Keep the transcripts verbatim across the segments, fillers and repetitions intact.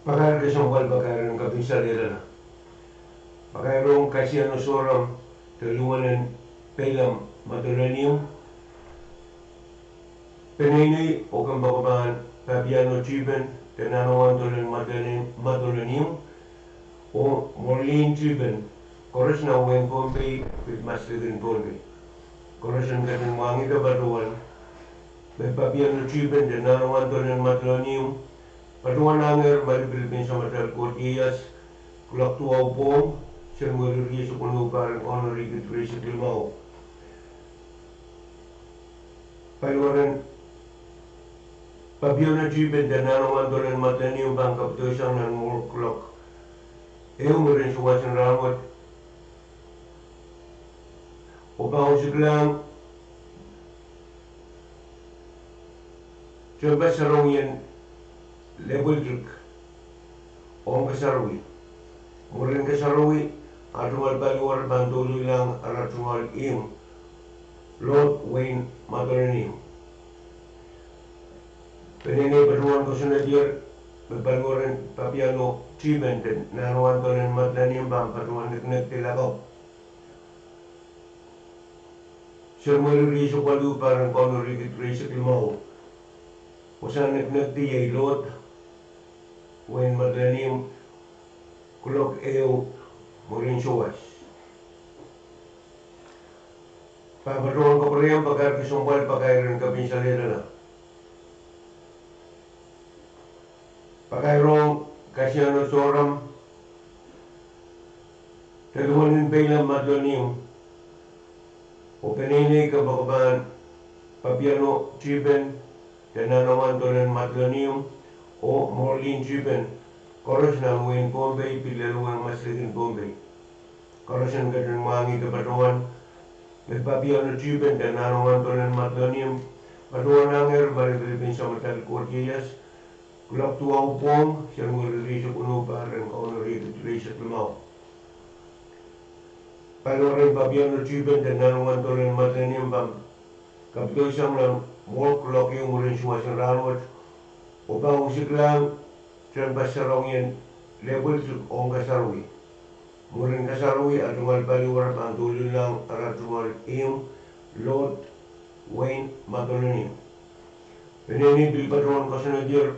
Pakair kesempwal, pakair en kapinsalehla. Pakair ong Kasiano Soram, de Luwenen Peilam Madolenihmw, peneinei oh kempoakepahn Papiano Tipen, de Nanowan Dolen Madolenihmw, oh Morlin Tipen, koaros nan wehin Pohnpei, pil maslikin Pohnpei. Koaros en ketin mwahngih patohwan me Papiano Tipen, de Nanowan Dolen Madolenihmw, patohwanohngehr malipilipin Samatail Koht ieias, kuloak duwau pwong, Senwel rieisek weneu, pahr en Kauno rieisek limau. Paliwaren Papiano Tipen, de Nanowan Dolen Madolenihmw pahn kapwdosang nan mour kuloak ehu mwurin souwas en rahnwet, oh pahn siklahng tehnpas sarawien Lepweltik ong kasarawi. Mwurin kasarawi, ah tungoal paliwar pahn douluhlahng ara tungoal ihmw, Load, wehin Madolenihmw. Peneinei patohwan kosonnedehr me paliwaren Papiano Tipen, de Nanowan Dolen Madolenihmw pahn patohwan nekinekdi lakapw, Senwel rieisek waluh, pahr en Kauno rieisek limau. Wasahn nekinekdi iei Load, wehin Madolenihmw, kuloak ehu mwurin souwas. Pahn patohwan kapwurehiong pakair kesempwal, pakair en kapinsalehla. Pakair ong Kasiano Soram, de Luwenen Peilam Madolenihmw, oh peneinei kempoakepahn Papiano Tipen, de Nanowan Dolen Madolenihmw, oh Morlin Tipen, koaros nan wehin Pohnpei, pil lelohng maslikin Pohnpei. Koaros en ketin mwahngih patohwan me Papiano Tipen, de Nanowan Dolen Madolenihmw, Patohwan angehr malipilipin Samatail Koht Ieias, kuloak duwau pwong, Senweri rieisek weneu, pahr en Kauno riekid rieisek limau. Paliwar en Papiano Tipen de Nanwando en Madolenihmw pahn kapidoisang nan mwohn kuloak ehu mwurin souwas en rahnwet, oh pahn usiklahng tehnpas sarawi en lipweltik ong kasarawi. Mwurin kasarawi, ar tungoal paliwar pahn douluhllahng ar tungoal ihmw, Lord Wayne Madolenihmw. Peneinei pil patohwan koasoanehdier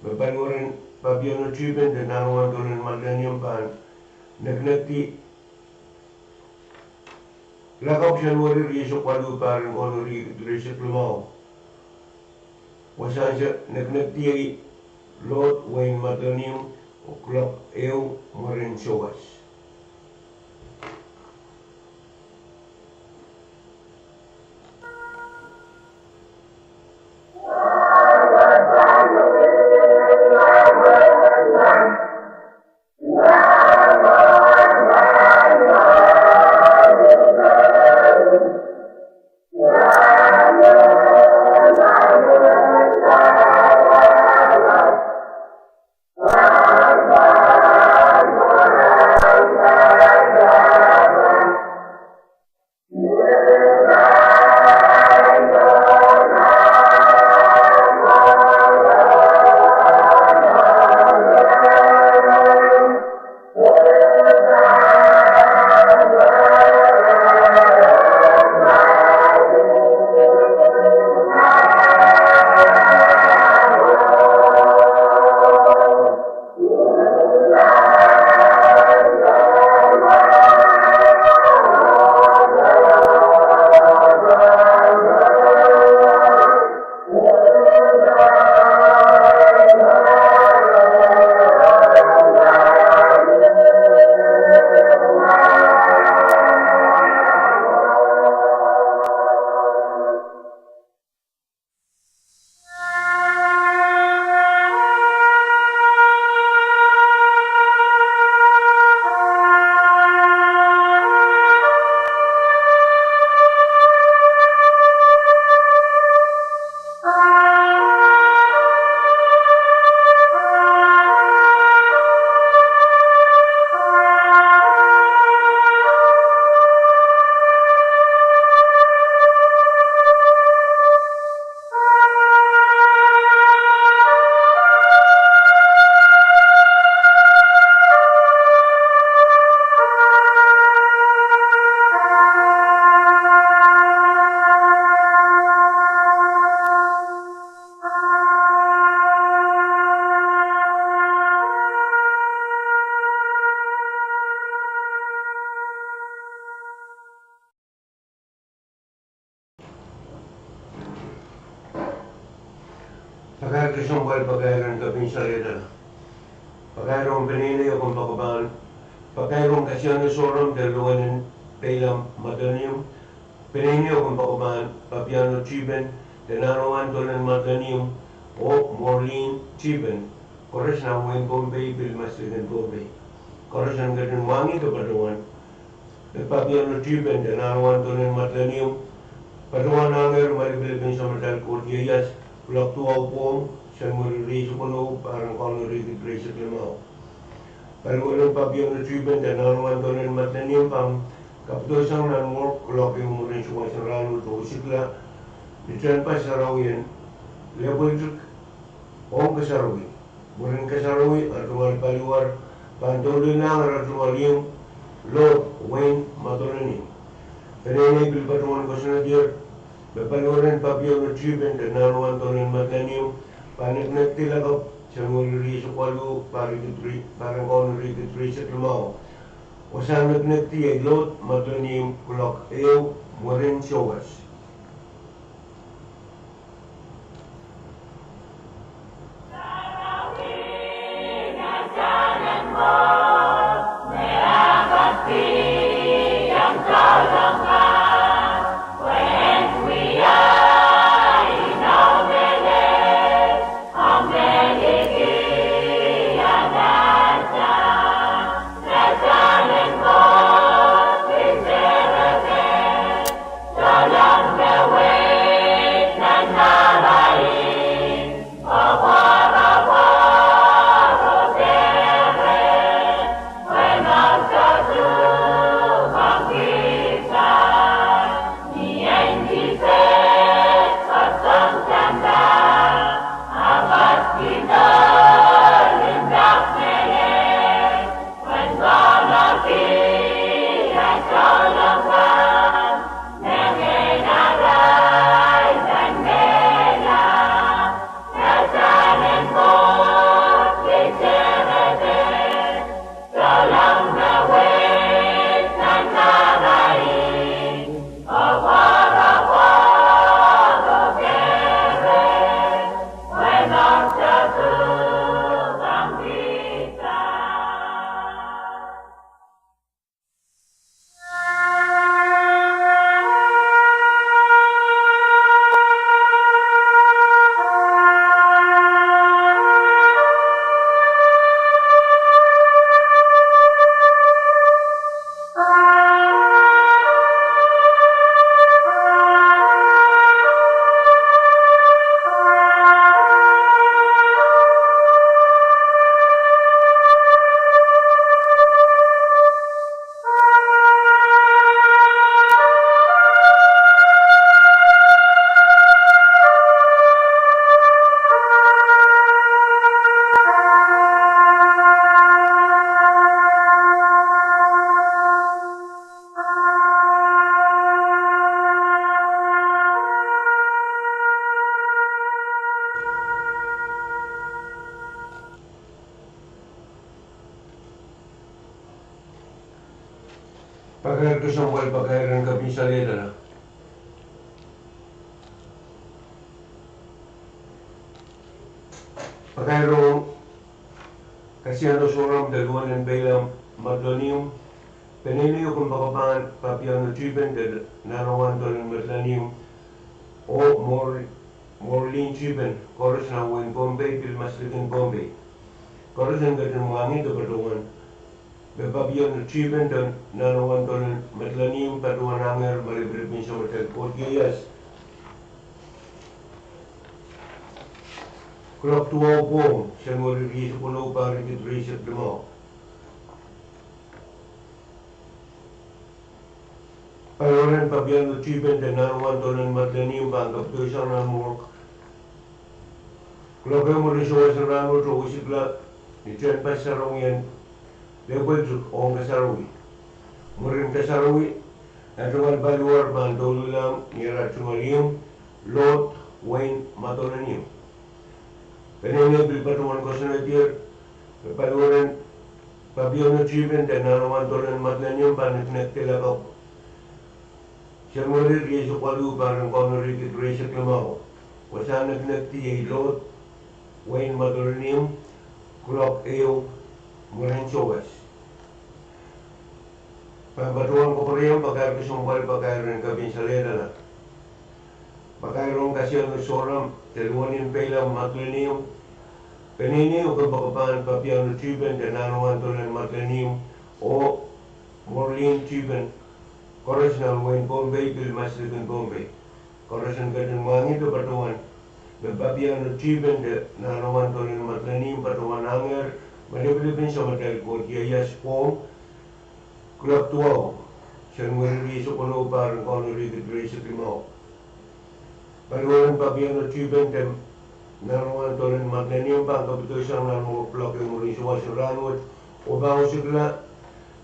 me paliwar en Papiano Tipen de Nanwando en Madolenihmw pahn neknekdi lakapw Senweri rieisek waluh, pahr en Kauno riekid rieisek limau. Wasahn se neknekdiei Lord Wayne Madolenihmw, oh kuloak ehu mwurin souwas. Pakair kesempwal, pakair en kepin salehdala. Pakair ong peneinei oh kompoakepahn, pakair ong kasiane Sohromw de Lowenen Peilam Madolenihmw, peneinei oh kompoakepahn Papiano Tipen de Nanwando en Madolenihmw, oh Maureen Tipen, koaros nan wehin Pohnpei, pil masliken Pohnpei. Koaros en ketin mwahngih patohwan me Papiano Tipen de Nanwando en Madolenihmw, patohwan angehr malipilipin Samatail Koht Ieias, kuloak duwau pwong, Senweri rieisek weneu, pahr en Kauno riekid rieisek limau. Paliwar en Papiano Tipen de Nanwando en Madolenihmw pahn kapidoisang nan mwohn kuloak ehu mwurin souwas en rahnwet oh usikla ni tehnpas sarawi en lipweltik ong kasarawi. Mwurin kasarawi, ar tungoal paliwar pahn douluhllahng ar tungoal ihmw, Lord Wayne Madolenihmw. Peneinei pil patohwan koasoanehdier me paliwar en Papiano Tipen de Nanwando en Madolenihmw pahn neknekdi lakapw Senweri rieisek waluh, pahr en Kauno riekid rieisek limau. Wasahn neknekdiei Lord Madolenihmw, kuloak ehu mwurin souwas. Pakair kesempwal, pakair en kapinsalehda. Pakair ong Kasiano Soram de Luonen Peilam Madlenium, peneinei oh kempoakepahn Papiano Tipen de Nanawandolon Madlenium, oh Mor- Morlin Tipen, koaros nan wehin Pohnpei, pil maslikin Pohnpei. Koaros en ketin mwahngih de patohwan me Papiano Tipen de Nanawandolon Madlenium patohwan ahngehr me lipilipil en Samatail Koht ieias. Kuloak duwau pwong, Senweri rieisek weneu, pahr riekid rieisek limau. Paliwaren Papiano Tipen de Nanawandolon Madlenium pahn kapitosang nan morgue kuloak ehu mwurin souwas en rahnwet oh isikla ni tehnpas sarawi en Lepweltuk ong kasarawi. Mwurin kasarawi, eh tungoal paliwar pahn douluhlahng ni ara tungoal ihmw, Lord Wayne Madolenium. Peneinei pil patohwan koasoanehdier me paliwaren Papiano Tipen de Nanawandolon Madlenium pahn nekinekdi lakapw Senweri rieisek waluh, pahr en Kauno riekid rieisek limau. Wasahn nekinekdi iei Lord Wayne Madolenium, kuloak ehu mwurin souwas. Pahn patohwan kapwuriamwei pakair kesempwal, pakair en kapinsalehda. Pakair ong Kasiano Soram de Luonen Peilam Madlenium, peneinei oh kempoakepahn Papiano Tipen de Nanawandolon Madlenium, oh Morlin Tipen, koaros nan wehin Pohnpei, pil maslikin Pohnpei. Koaros en ketin mwahngih de patohwan me Papiano Tipen de Nanawandolon Madlenium patohwan ahngehr me lipilipil en Samatail Koht ieias pwong, kuloak duwau, Senweri rieisek weneu, pahr en Kauno riekid rieisek limau. Paliwaren Papiano Tipen de Nanawandolon Madlenium pahn kapitosang nan morgue kuloak ehu mwurin souwas en rahnwet oh pahn isikla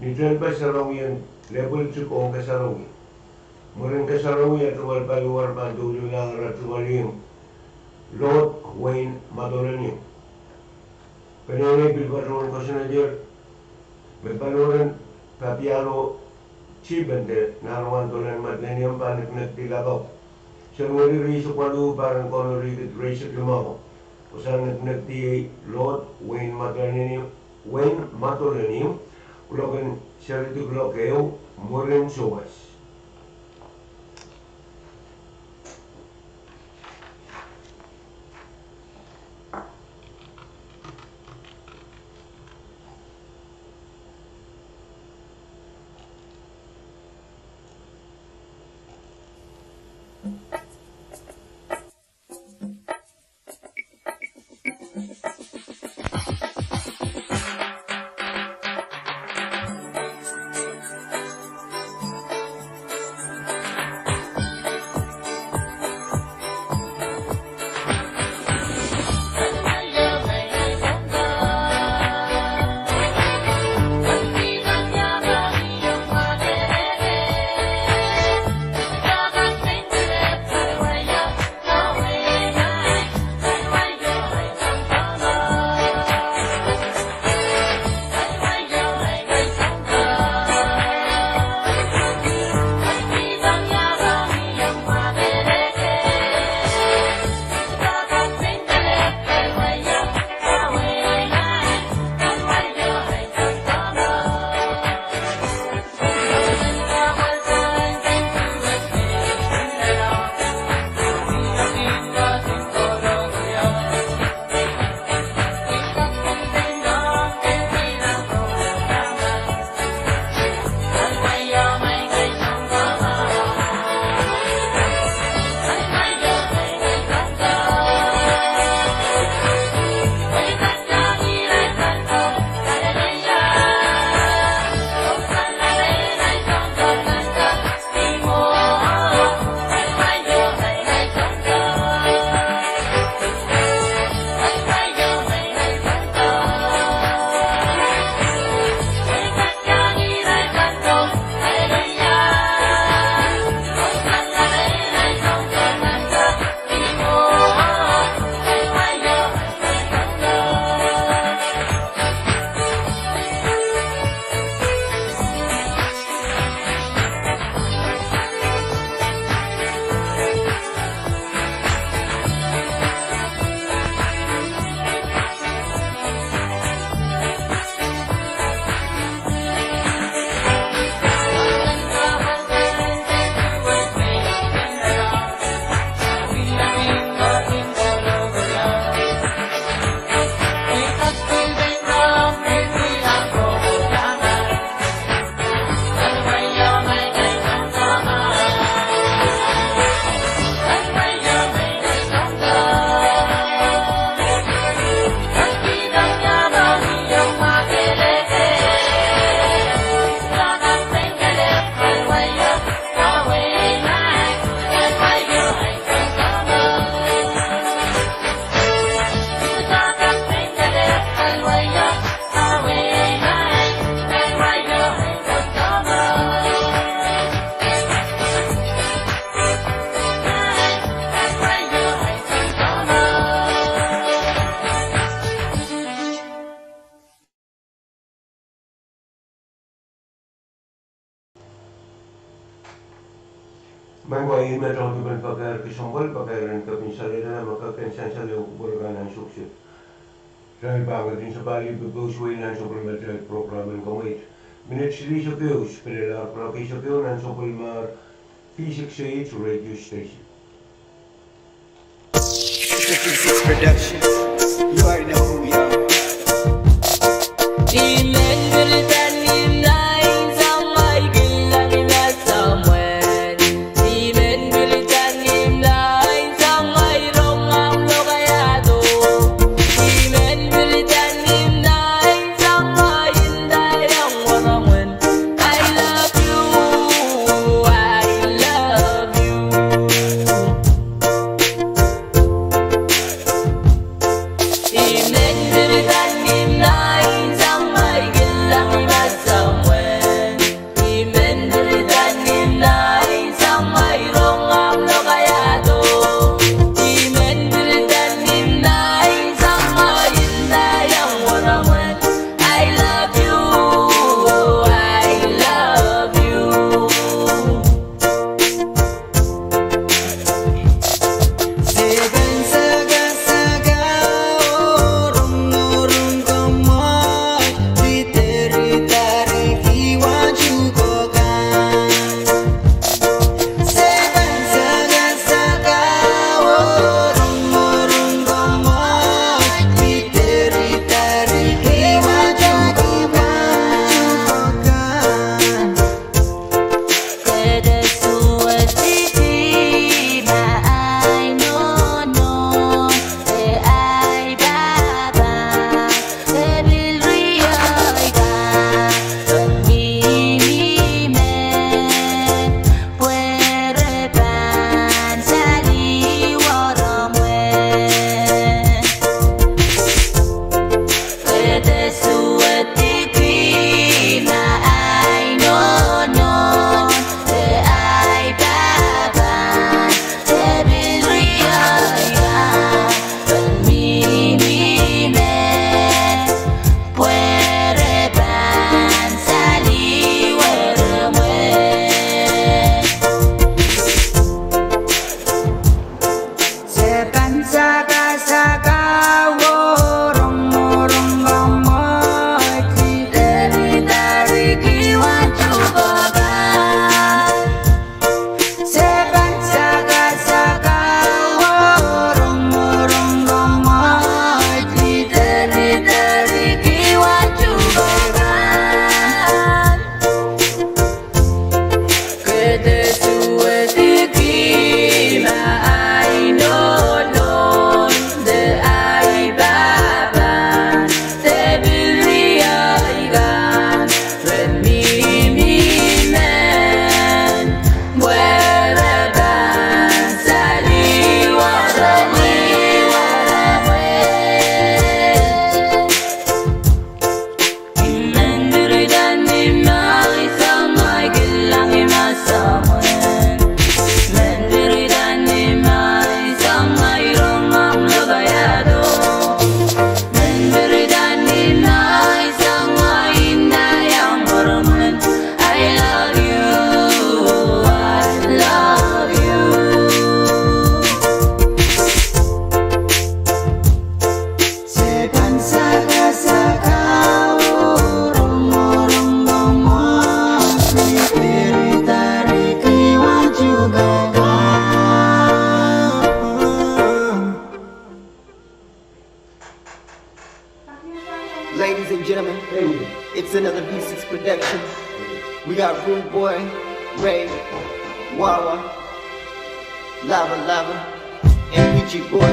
ni tehnpas sarawi en Lepweltuk ong kasarawi. Mwurin kasarawi, eh tungoal paliwar pahn douluhlahng ara tungoal ihmw, Lord Wayne Madolenium. Peneinei pil patohwan koasoanehdier me paliwaren Papiano Tipen de Nanawandolon Madlenium pahn nekinekdi lakapw Senweri rieisek waluh, pahr en Kauno riekid rieisek limau. Wasahn nekinekdi iei Lord Wayne Madolenium, Wayne Madolenium, kuloak en seridi kuloak ehu mwurin souwas. Mwein wai me tohto pahn pakair kesempwal, pakair en kepin salehda me kak kin sansal ehu kupwur kan nan sukse. Kitail pahn ketin sapahl ih pepous wei nan sapwellimatail program en Komweit. Minit silihsek ehu, pil lel ar klok eisek ehu nan sapwellimahr V six A H radio station. It's a V six production. You already know who we are. Ladies and gentlemen, it's another V six production. We got Rude Boy, Ray, Wawa, Lava Lava, and Peachy Boy.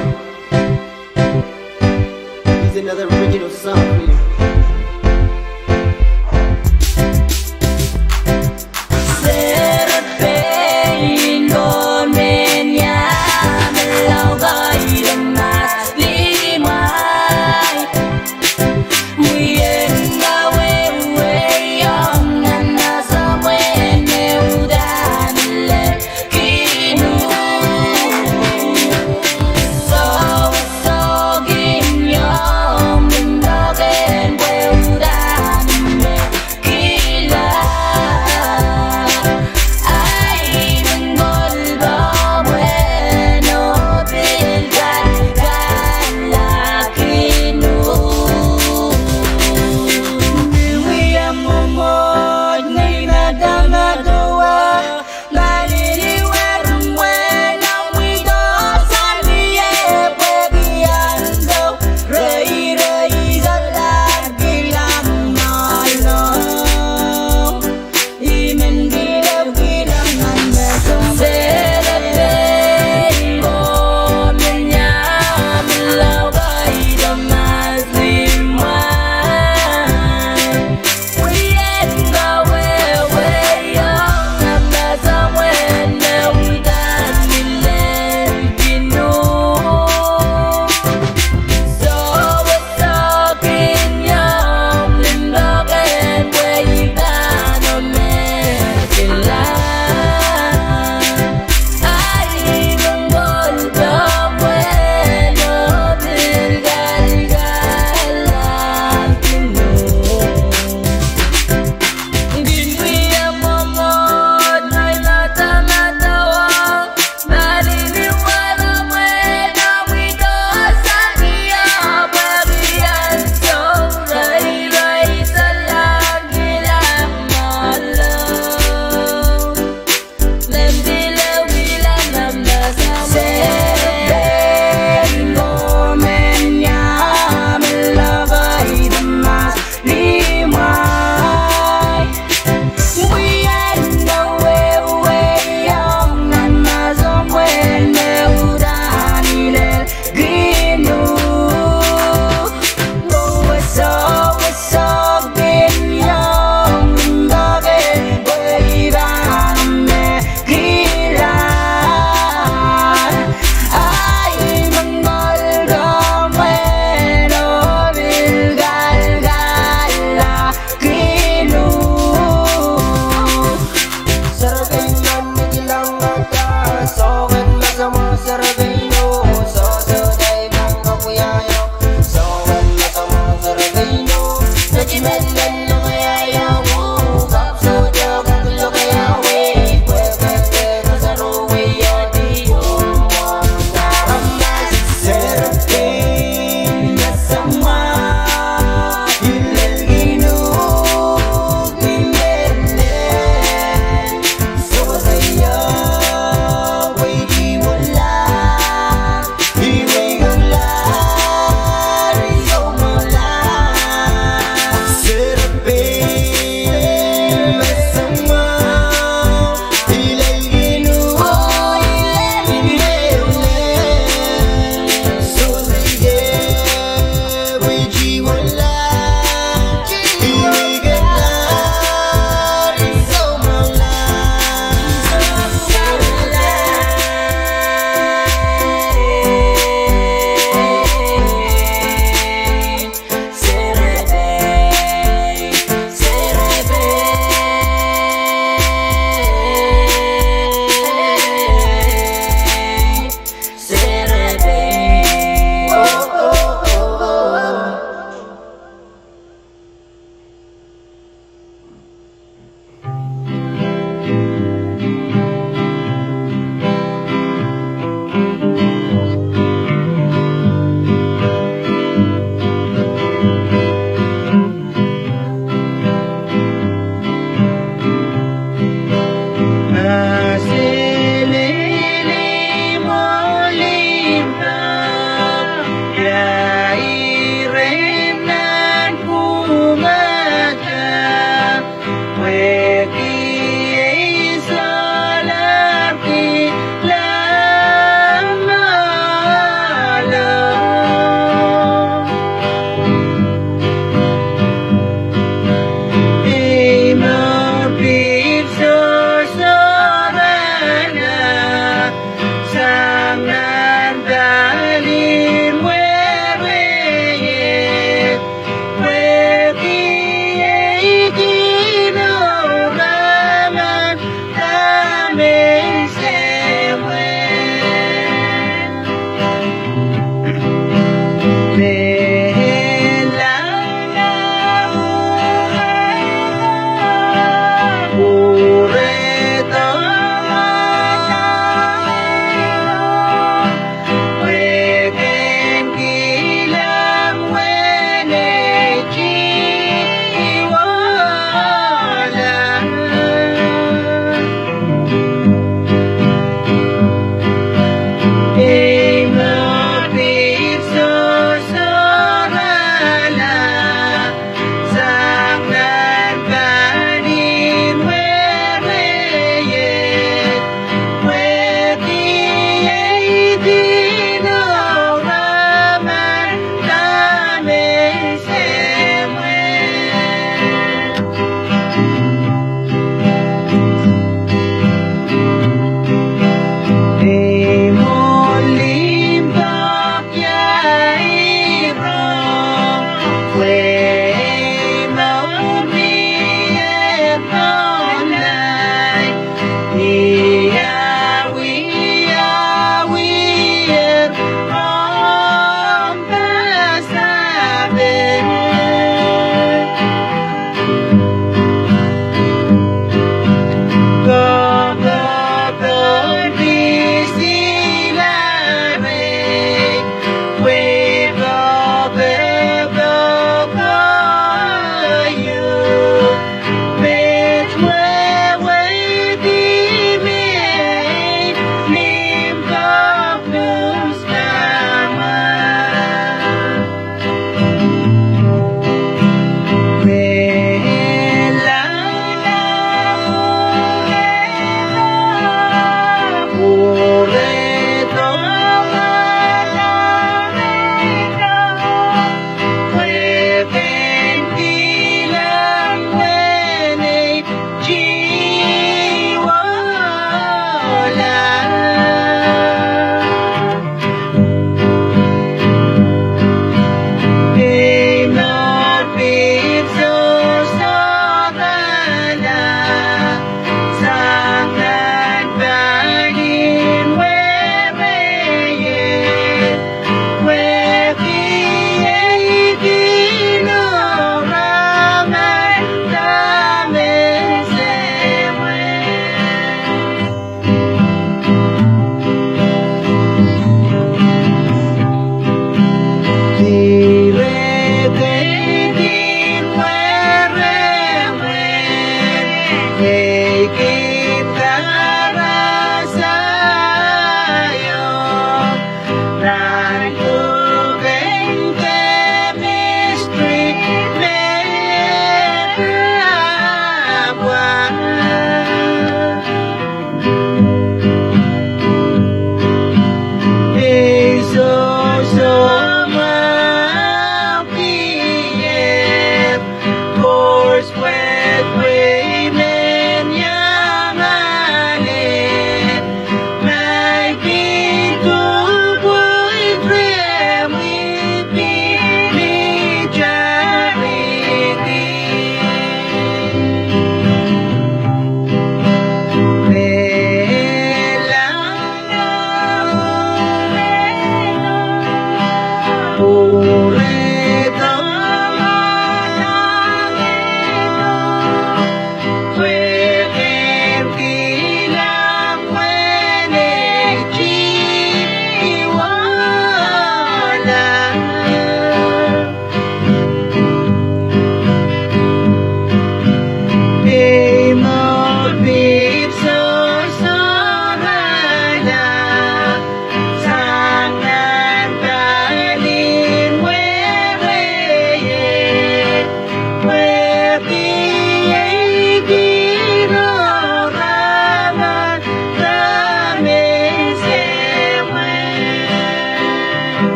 Here's another original song for you.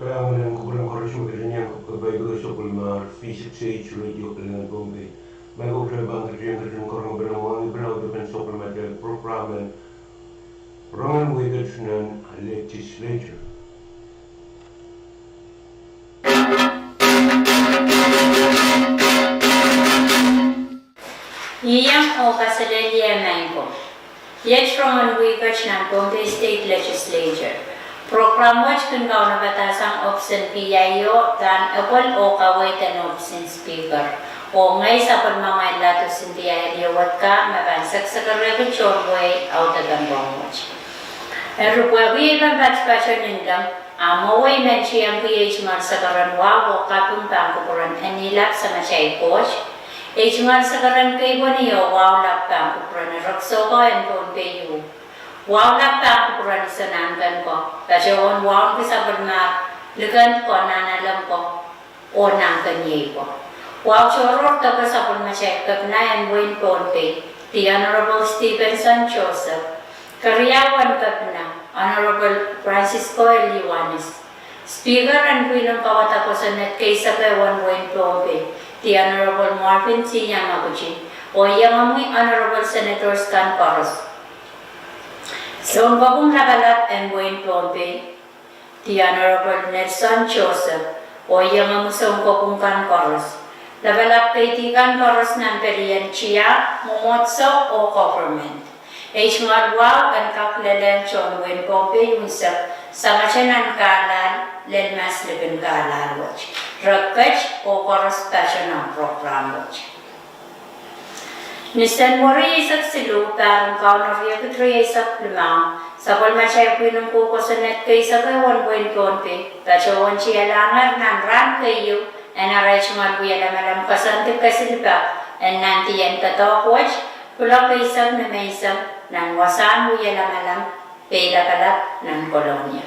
Kalahngan en kupwuren koaros me ketin iang kupwuren pwukat sapwellimomwi V six H Radio Kalahngan Pohnpei. Ma ko pahn ketin ketin korong pene mwahngih pene audepen sapwellimatail program en rongen wihket nan legislature. Ih iang oh kaselehlie maing ko. Iet rongen wihket nan Pohnpei State Legislature. Program wet kin kaunopada sang ohpis en PIO, pahn epwel oh kaweid en ohpis en Speaker. Oh ngehi sapwellimamwail Ladu Cynthia Eliowet Carr me pahn sekesekerehki tohn wehi audepen rong wet. Eri pwehki ei pahn patpato nin leng, a mwowe I men tiengki ei tungoal sekeren wahu oh kaping pahn kupwuren Eni Lap Samatail Koht. Ei tungoal sekeren keipweni oh wahu lap pahn kupwuren Erekiso ko en Pohnpei U. Wahu lap pahn kupwuren Iso Nahnken ko, patohwan wauneki sapwellimomwi Likend ko, Nahnalek ko, oh Nahnkeniei ko. Wahu tohrohr doke sapwellimatail Kepina en wehin Pohnpei, The Honorable Stevenson Joseph. Keriau en Kepina, Honorable Francisco L. Ioanis. Speaker en pwihn en kawada kosonned keisekehwen wehin Pohnpei, The Honorable Marvin T. Yamaguchi, oh iengomwi Honorable Senators kan koaros. Sounkopwung Lapalap en wehin Pohnpei, The Honorable Nelson Joseph, oh iengomwi sounkopwung kan koaros. Lapalap keidi kan koaros nan pelien tiahk, mwomwohdiso oh government. Ei tungoal wahu en kak lelehng tohn wehin Pohnpei unsek, sangete nan kahlahl lel maslikin kahlahl wet. Re ket oh koaros pato nan program wet. Ni Senweri eisek siluh, pahr en Kauno riekid rieisek limau, sapwellimatail pwihn en kou kosonned keisekehwen wehin Pohnpei, patohwan tialahngehr nan rahn keieu, en arail tungoal wie lamalam koasoandi kesil pak, en nandien doadoahk wet, kuloak eisek nimenseng, nan wasahn wie lamalam, Peilapalap nan Kolonia.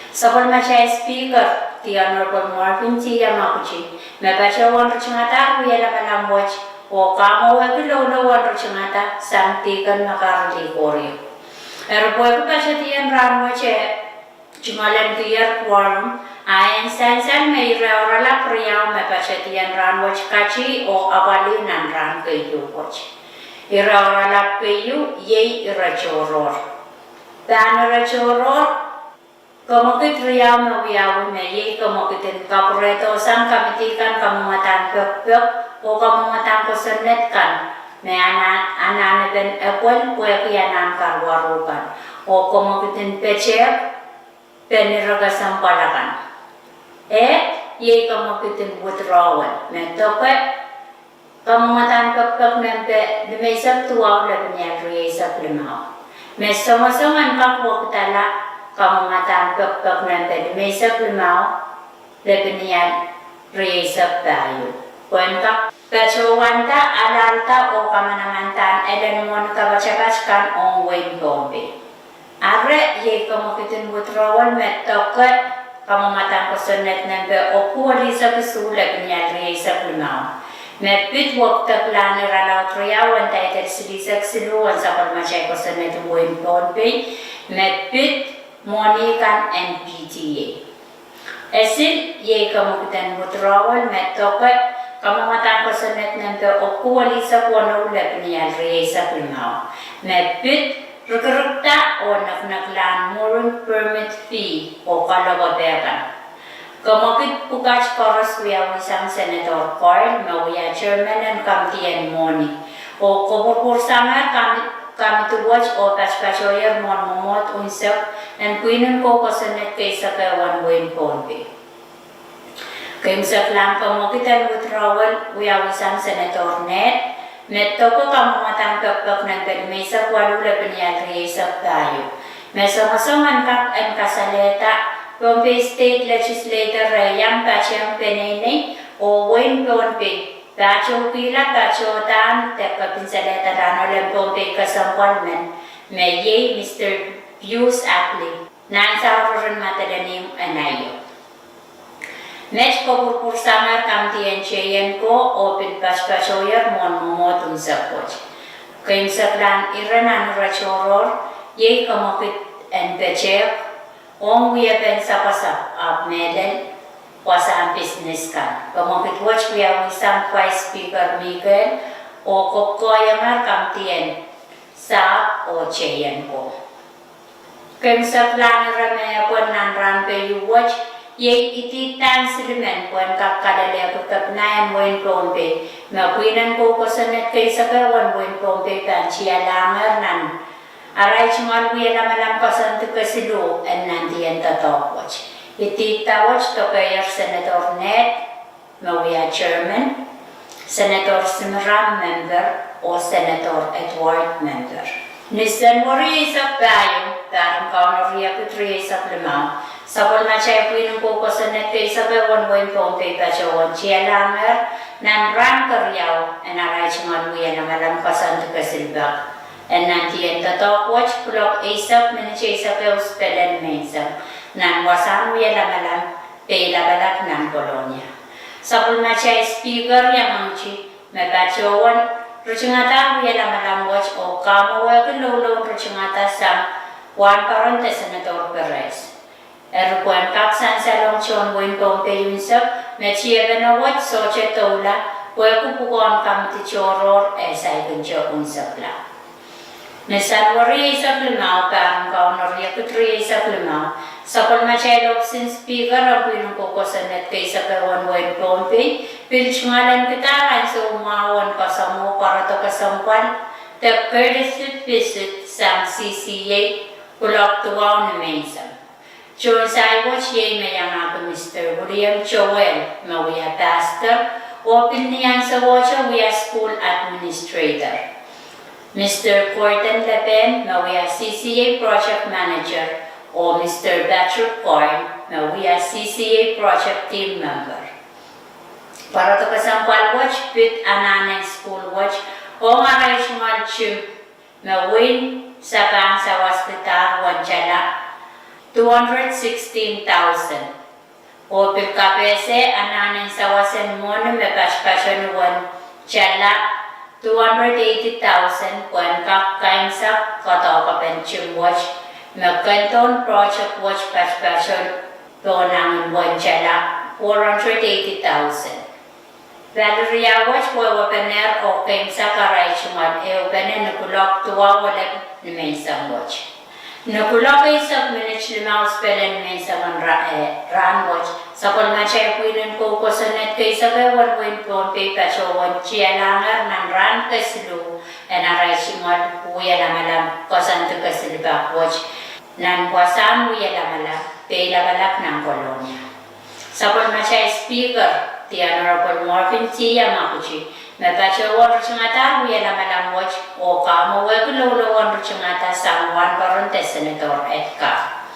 Sapwellimatail Speaker, The Honorable Marvin T. Yamaguchi, me patohwan ritingada wie lamalam wet, oh kamwowehki loulou en ritingada, sang dihken me kar lih koaros. Eri pwehki patedien rahn wet e tungoal en kihier quorum, a e sansal me ire oaralap riau me patedien rahn wet kati oh apwalih nan rahn keieu wet. Ire oaralap keieu, iei ire tohrohr. Pahn ire tohrohr, kemwekid riau me wiawi me iei kemwekid en kapwurehdo sang kamidi kan kamwomwadahn pekpek, oh kamwomwadahn kosonned kan, me anahnepen epwel pwehki anahn karuwaru kan, oh kemwekid en petehk, pen ire kesempwal akan. Eh, iei kemwekid en withdrawal, me doke, kamwomwadahn pekpek nempe limeisek duwau lepin ial rieisek limau. Me songosong en kak wekidala kamwomwadahn pekpek nempe limeisek limau lepin ial rieisek pahieu. Pwehn kak patohwanda, alahlda oh kamanamandahr elen mwohni kapatapat kan ong wehin Pohnpei. Eri iei kemwekid en withdrawal me doke, kamwomwadahn kosonned nempe epwuo lihsek isuh lepin ial rieisek limau. Me pid wekidekla ni iralaud riau en title silihsek siluh en sapwellimatail kosonned en wehin Pohnpei, me pid mwohni kan en PTA. Esil, iei kemwekid en withdrawal me doke, kamwomwadahn kosonned nempe epwuo lihsek weneu lepin ial rieisek limau. Me pid rikirikda oh nekineklahn mooring permit fee oh kaloke pehkan. Kemwekid pwukat koaros wiawi sang Senator Coyle me wia chairman en kamidi en mwohni. Oh kopwurpwursangehr kami-, kamidi wet oh patpatohier mwohn mwomwohd unsek en pwihn en kou kosonned keisekehwen wehin Pohnpei. Keimwseklahn kemwekid en withdrawal wiawi sang Senator Ned, me doke kamwomwadahn pekpek nempe limeisek waluh lepin ial rieisek pahieu. Me songosong en kak en kasalehda Pohnpei State Legislature re iang patehng peneinei oh wehin Pohnpei patohkihla patohdahn de kepinselehda rahn ohl en Pohnpei kesempwal men, me iei Mister Pius Ackley, nan saureren Madolenihmw en aio. Met kopwurpwursangehr kamidi en teien ko oh pil patpatohier mwohn mwomwohd unsek wet. Keimwseklahn ire nan ire tohrohr, iei kemwekid en petehk, ong wiepen sapwasapw ahpw mehlel wasahn pisines kan. Pwe mwekid wet wiawi sang Vice Speaker Mikel oh kokoahiengehr kamidi en sahpw oh teienko. Kemseklahn ire me epwel nan rahn keieu wet iei idihdan silimen pwehn kak kalelehki kepina en wehin Pohnpei me pwihn en kou kosonned keisekehwen wehin Pohnpei pahn tialahngehr nan arail tungoal wie lamalam koasoandi kesiluh en nantihong doadoahk wet. Idihda wet dokehier Senator Ned me wia chairman, Senator Simram member, oh Senator Edward member. Ni Senweri eisek pahieu, pahr en Kauno riekid rieisek limau, sapwellimatail pwihn en kou kosonned keisekehwen wehin Pohnpei patohwan tialahngehr nan rahn keriau en arail tungoal wie lamalam koasoandi kesilpek en nantihong doadoahk wet kuloak eisek minit eisek ehu spelen menseng nan wasahn wie lamalam Peilapalap nan Kolonia. Sapwellimatail Speaker iangahki me patohwan ritingada wie lamalam wet oh kamwehwehki loulou en ritingada sang wahnpoaron de Senator Perez. Eri pwehn kak sansalong tohn wehin Pohnpei unsek me tiepene wet sohte doula pwehki pwukoahn kamidi tohrohr eh saikinte unsekla. Ni Senweri eisek limau, pahr en Kauno riekid rieisek limau, sapwellimatail ohpis en Speaker en pwihn en kou kosonned keisekehwen wehin Pohnpei pil tungoal en kihda ansou mwahu en kasamwo pwarodo kesempwal de courtesy visit sang C C A kuloak duwau ni menseng. Tohn sair wet iei me iangahki Mister William Joel me wia pastor oh pil ni ansowohte wia school administrator, Mister Gordon Lepehn me wia C C A project manager, oh Mister Patrick Korn me wia C C A project team member. Pwarodo kesempwal wet pid anahnen sukuhl wet ong arail tungoal tim me wein sapahn sawaskihdahr wen tala two hundred sixteen thousand, oh pil kapehse anahnen sawas en mwohni me patpato ni wen tala two hundred eighty thousand pwehn kak kaimwisekala doadoahk en tim wet me kendohn project wet patpato pohn angin wen tala four hundred eighty thousand. Pali riau wet wehwehpenehr oh kaimwisekala arail tungoal ehupene ni kuloak duwau elep ni menseng wet. Ni kuloak eisek minit limau spelen menseng en ra-, eh, rahn wet, sapwellimatail pwihn en kou kosonned keisekehwen wein Pohnpei patohwan tialahngehr nan rahn kesiluh en arail tungoal wie lamalam koasoandi kesilpek wet nan wasahn wie lamalam Peilapalap nan Kolonia. Sapwellimatail Speaker, the Honorable Morvin T. Yamaguchi, me patohwan ritingadahr wie lamalam wet oh kamwehwehki loulou en ritingada sang wahnpoaron de Senator Edgar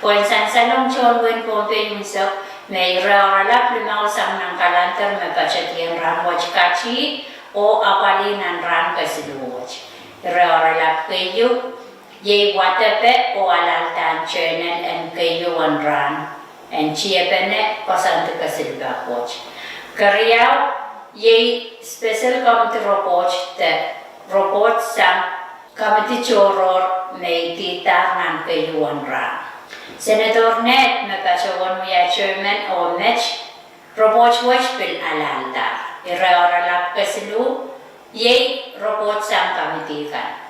pwehn sansalong tohn wein Pohnpei unsek me ire oaralap limau sang nan kalender me patedien rahn wet katiht oh apwalih nan rahn kesiluh wet. Ire oaralap keieu iei wadepe oh alahldahr journal en keieu en rahn en tiepene koasoandi kesilpek wet. Keriau iei special committee report de report sang kamidi tohrohr me idihdahr nan keieu en rahn. Senator Ned me patohwan wia chairman oh met, report wet pil alahldahr. Ire oaralap kesiluh iei report sang kamidi kan.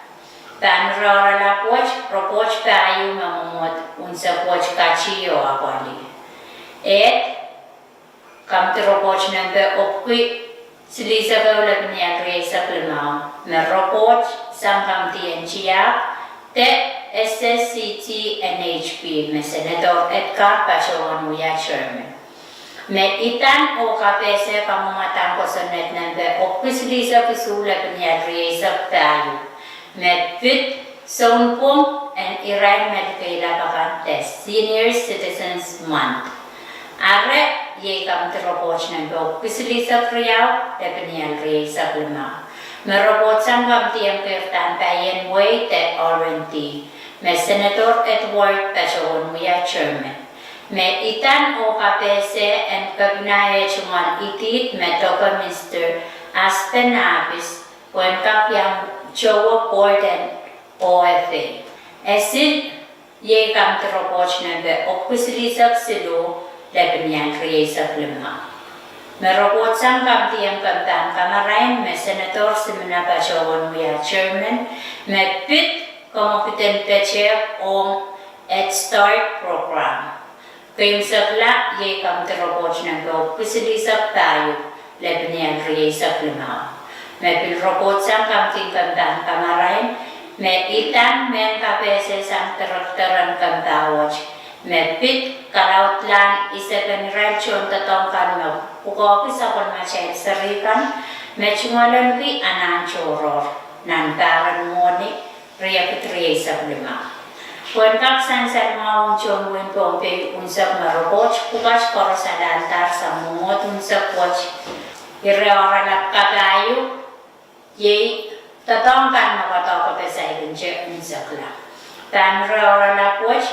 Pahn ire oaralap wet report pahieu me mwomwohd unsek wet katiht oh apwalih. Ehd, kamidi report nempe epwiki silihsek ehu lepeni ahn rieisek limau, me report sang kamidi en tiahk de S S C T N H P me Senator Edgar patohwan wia chairman. Me idan oh kapehse kamwomwadahn kosonned nempe epwiki silihsek isuh lepeni ahn rieisek pahieu, me pid sounpwong en irail me likeilap akan de Senior Citizens Month. Ire iei kamidi report nempe epwiki silihsek riau lepeni ahn rieisek limau, me report sang kamidi en keirdahn paien wehi de R and D, me Senator Edward patohwan wia chairman. Me idan oh kapehse en kepina eh tungoal idihd me doke Mister Aspen Ahpis pwehn kak iang towe board en O F A. Esil Iei kamidi ripoht nempe epwiki silihsek siluh, lepin ial rieisek limau. Me ripoht sang kamidi en kempahn kamarain me Senator Simina patohwan wia chairman, me pid kamwekid en petehk ong Head Start program. Keimwsekla iei kamidi ripoht nempe epwiki silihsek pahieu, lepin ial rieisek limau. Me pil ripoht sang kamidi en kempahn kamarain, me idahn mehn kapehse sang director en kempah wet, me pid kalaudlahn isepen irail tohndoadoahk kan me pwukoahki sapwellimatail seri kan, me tungoalenki anahn tohrohr nan pahr en mwohni, riekid rieisek limau. Pwehn kak sansal mwahu ong tohn wehin Pohnpei unsek me ripoht pwukat koaros alahldahng sang mwomwohd unsek wet, ire oaralap kapahieu, iei doadoahk kan me kodohke pesaikin te unsekla. Pahn ire oaralap wet,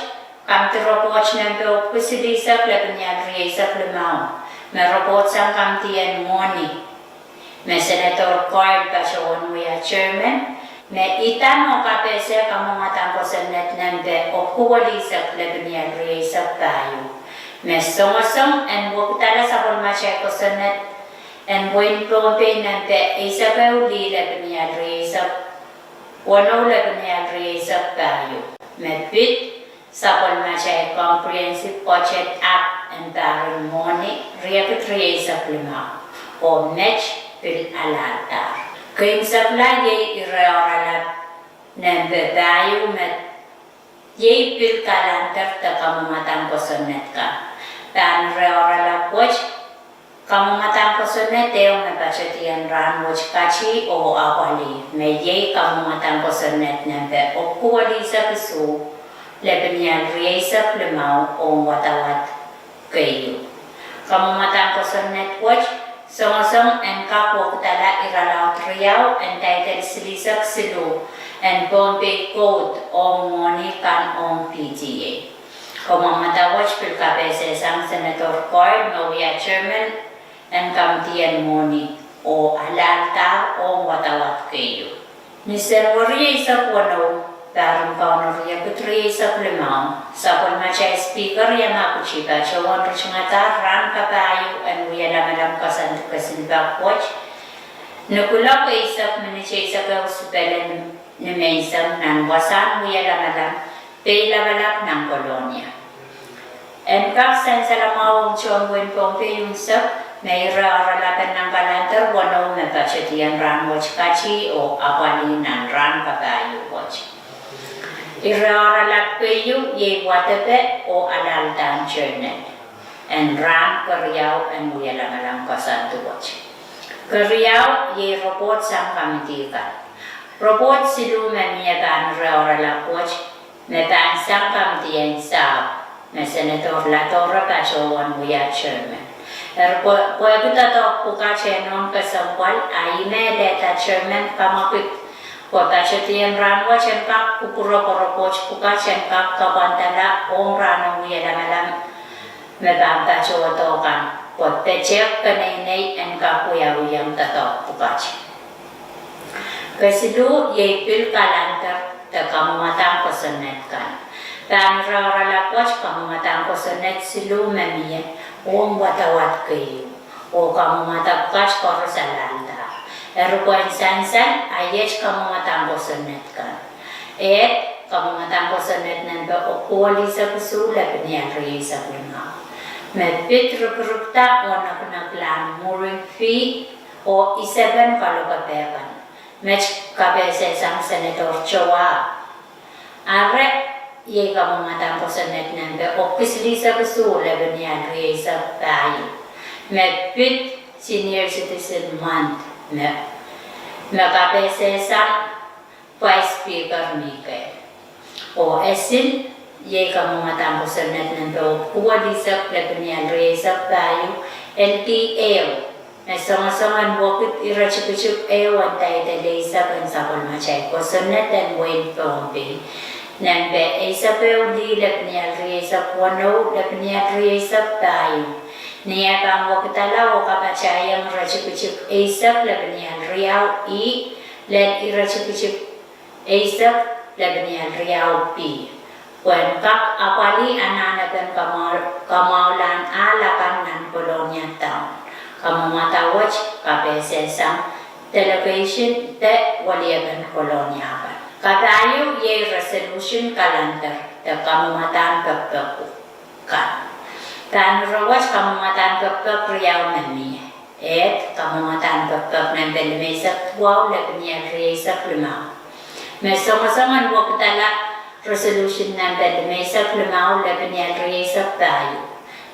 kamidi ripoht nempe epwiki silihsek, lepin ial rieisek limau, me ripoht sang kamidi en mwohni, me Senator Coyle patohwan wia chairman, me idahn oh kapehse kamwomwadahn kosonned nempe epwiki welihsek, lepin ial rieisek pahieu, me songosong en wekidala sapwellimatail kosonned en wehin Pohnpei nempe eisek ehu lih, lepin ial rieisek weneu, lepin ial rieisek pahieu, me pid sapwellimatail Comprehensive Budget Act en pahr en mwohni, riekid rieisek limau, oh met pil alahldahng. Keimwsekla iei ire oaralap nempe pahieu, me iei pil kalandar de kamwomwadahn kosonned kan. Pahn ire oaralap wet, kamwomwadahn kosonned ehu me patohdihen rahn wet kati oh apwalih, me iei kamwomwadahn kosonned nempe epwiki welihsek isuh, lepin ial rieisek limau, ong wadawad keieu. Kamwomwadahn kosonned wet songosong en kak wekidala irelaud riau, entitled silihsek siluh, en Pohnpei Code ong mwohni kan ong P T A. Kamwomwada wet pil kapehse sang Senator Coyle me wia chairman en kamidi en mwohni, oh alahldahng ong wadawad keieu. Ni Senweri eisek weneu, pahr en Kauno riekid rieisek limau, sapwellimatail Speaker Yamaguchi patohwan ritingada rahn kapahieu en wia lamalam koasoandi kesin pak wet, ni kuloak eisek minit eisek ehu sipele nimenseng nan wasahn wia lamalam Peilapalap nan Kolonia. En kak sansal mwahu ong tohn wehin Pohnpei unsek, me ire oaralap en nan kalandar weneu me patohdihen rahn wet kati oh apwalih nan rahn kapahieu wet. Ire oaralap keieu iei wadepe oh alahldahn journal en rahn keriau en wia lamalam koasoandi wet. Keriau iei ripoht sang kamidi kan. Ripoht siluh me mie pahn ire oaralap wet, me pahn sang kamidi en sahpw, me Senator Ladora patohwan wia chairman. Eri pwe, pwehki doadoahk pwukat en nohn kesempwal, a I me lehda chairman kamwekid pwe patohdihen rahn wet en kak kupwure pwe ripoht pwukat en kak kapwandala ong rahn en wia lamalam me pahn patohdo kan, pwe petehk keneinei en kak wiawihong doadoahk pwukat. Kesiluh iei pil kalandar de kamwomwadahn kosonned kan. Pahn ire oaralap wet kamwomwadahn kosonned siluh me mie ong wadawad keieu, oh kamwomwada pwukat koaros alahldahng. Eri pwehn sansal, a iet kamwomwadahn kosonned kan. Ehd, kamwomwadahn kosonned nempe epwiki welihsek isuh, lepin ial rieisek limau, me pid rikirikda oh nekineklahn mooring fee oh isepen kaloke peh kan, met kapehse sang Senator Toa. Ire iei kamwomwadahn kosonned nempe epwiki silihsek isuh, lepin ial rieisek pahieu, me pid Senior Citizen Month, me, me kapehse sang Vice Speaker Mike. Oh esil, iei kamwomwadahn kosonned nempe epwiki welihsek, lepin ial rieisek pahieu, L D ehu, me songosong en wekid iretikitik ehu, entitled eisek en sapwellimatail kosonned en wehin Pohnpei, nempe eisek ehu lih, lepin ial rieisek weneu, lepin ial rieisek pahieu. Ni eh pahn wekidala oh kapatahiong iretikitik eisek, lepin ial riau E, lel iretikitik eisek, lepin ial riau B, pwehn kak apwalih anahnepen kamwahu-, kamwahulahn ahl akan nan Kolonia Town. Kamwomwada wet kapehse sang delegation de weliepen Kolonia kan. Kapahieu iei resolution calendar de kamwomwadahn pekpek kan. Pahn ire wet kamwomwadahn pekpek riau me mie. Ed, kamwomwadahn pekpek nempe limeisek duwau, lepin ial rieisek limau. Me songosong en wekidala resolution nempe limeisek limau, lepin ial rieisek pahieu.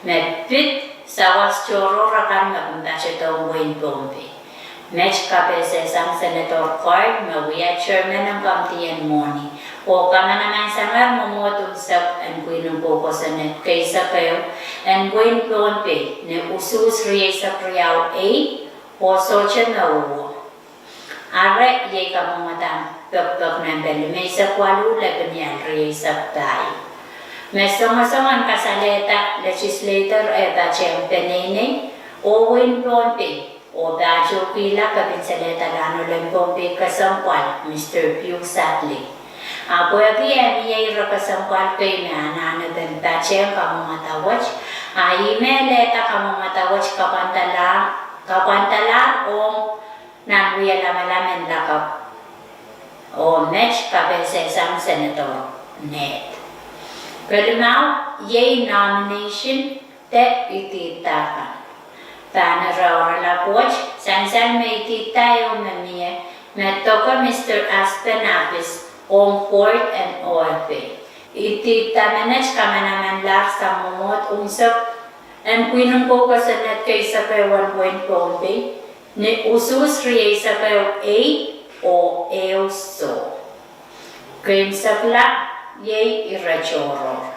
Me pid sawas tohrohr akan me kin patohdohng wehin Pohnpei. Met kapehse sang Senator Coyle me wia chairman en kamidien mwohni, oh kamanamansangehr mwomwohd unsek en pwihn en kou kosonned keisek ehu en wehin Pohnpei ni usuhs rieisek riau ei, oh sohte me uhwo. Ire iei kamwomwadahn pekpek nempe limeisek waluh, lepin ial rieisek pahieu. Me songosong en kasalehda legislator eh patehng peneinei oh wehin Pohnpei, oh patohkihla kepin salehdahn Lehn Pohnpei kesempwal, Mister Pius Atley. A pwehki eh mie ire kesempwal kei me anahnepen patehng kamwomwada wet, a ih me lelehda kamwomwada wet kapwandala-, kapwandalahr ong nan wie lamalam en lakapw. Oh met kapehse sang Senator Ned. Kelimau iei nomination de idihdahkan. Pahn ire oaralap wet, sansal me idihdahn ehu me mie, me doke Mister Aspen Appes ong board en O F A. Idihdahn menet kamanamanlahr sang mwomwohd unsek en pwihn en kou kosonned keisek ehu en wehin Pohnpei ni usuhs rieisek ehu ei oh ehu soh. Keisekla iei ire tohrohr.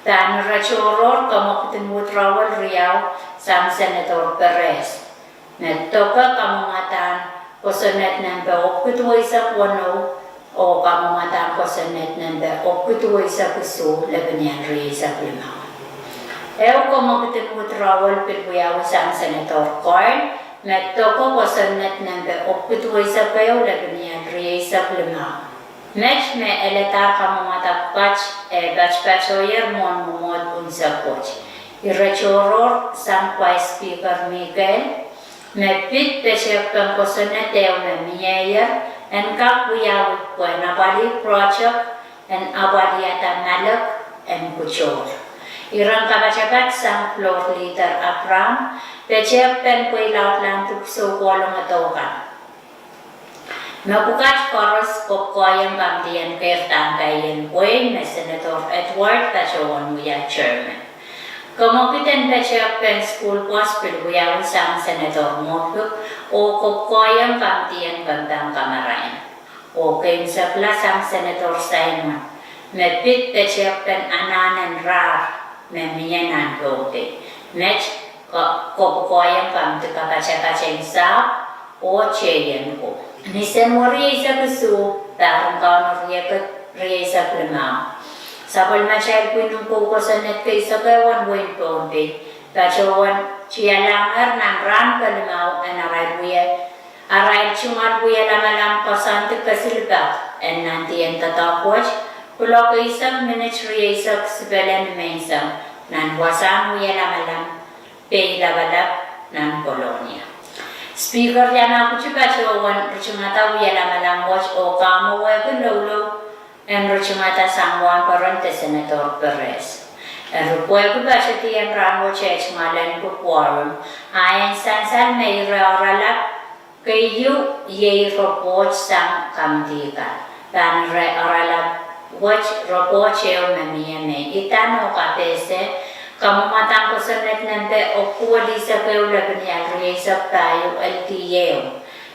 Pahn ire tohrohr kamwekid en withdrawal riau sang Senator Perez, me doke kamwomwadahn kosonned nempe epwiki duweisek weneu, oh kamwomwadahn kosonned nempe epwiki duweisek isuh, lepin ial rieisek limau. Ehu kamwekid en withdrawal pil wiawi sang Senator Coyle, me doke kosonned nempe epwiki duweisek ehu, lepin ial rieisek limau. Met me eladahr kamwomwada pwukat eh patopatohier mwohn mwomwohd unsek wet. Ire tohrohr sang Vice Speaker Miguel, me pid petehkpen kosonned ehu me mieier en kak wiawi pwehn apwalih project en apwalihada malek en kutohr. Iren kapatapat sang Floor Leader Abraham, petehkpen pweilaudlahn dipwisou kohlongodo kan. Me pwukat koaros kopwukoahieng kamidien keirdahn paien wehi me Senator Edward patohwan wia chairman. Kamwekid en petehkpen sukuhl pwoat pil wiawi sang Senator Moffitt oh kopwukoahieng kamidien kempahn kamarain. Oh keisekla sang Senator Simon, me pid petehkpen anahn en rahr me mie nan Pohnpei. Met ko-, kopwukoahieng kamidi kapatapat en sahpw oh tehieng ko. Ni Senweri eisek isuh, pahr en Kauno riekid rieisek limau, sapwellimatail pwihn en kou kosonned keisek ehu en wehin Pohnpei patohwan tialahngehr nan rahn kelimau en arail wie, arail tungoal wie lamalam koasoandi kesilpak en nandien doadoahk wet, kuloak eisek minit rieisek sipele nimenseng, nan wasahn wie lamalam Peilapalap nan Kolonia. Speaker Yamaguchi patohwan ritingada wie lamalam wet oh kamwowehki loulou en ritingada sang wahnpoaron de Senator Perez. Eri pwehki patedi en rahn wet eh tungoal en quorum, a en sansal me ire oaralap keieu iei report sang kamidi kan. Pahn ire oaralap wet report ehu me mie me idan oh kapehse kamwomwadahn kosonned nempe epwiki duwelisek ehu, lepin ial rieisek pahieu, L D A,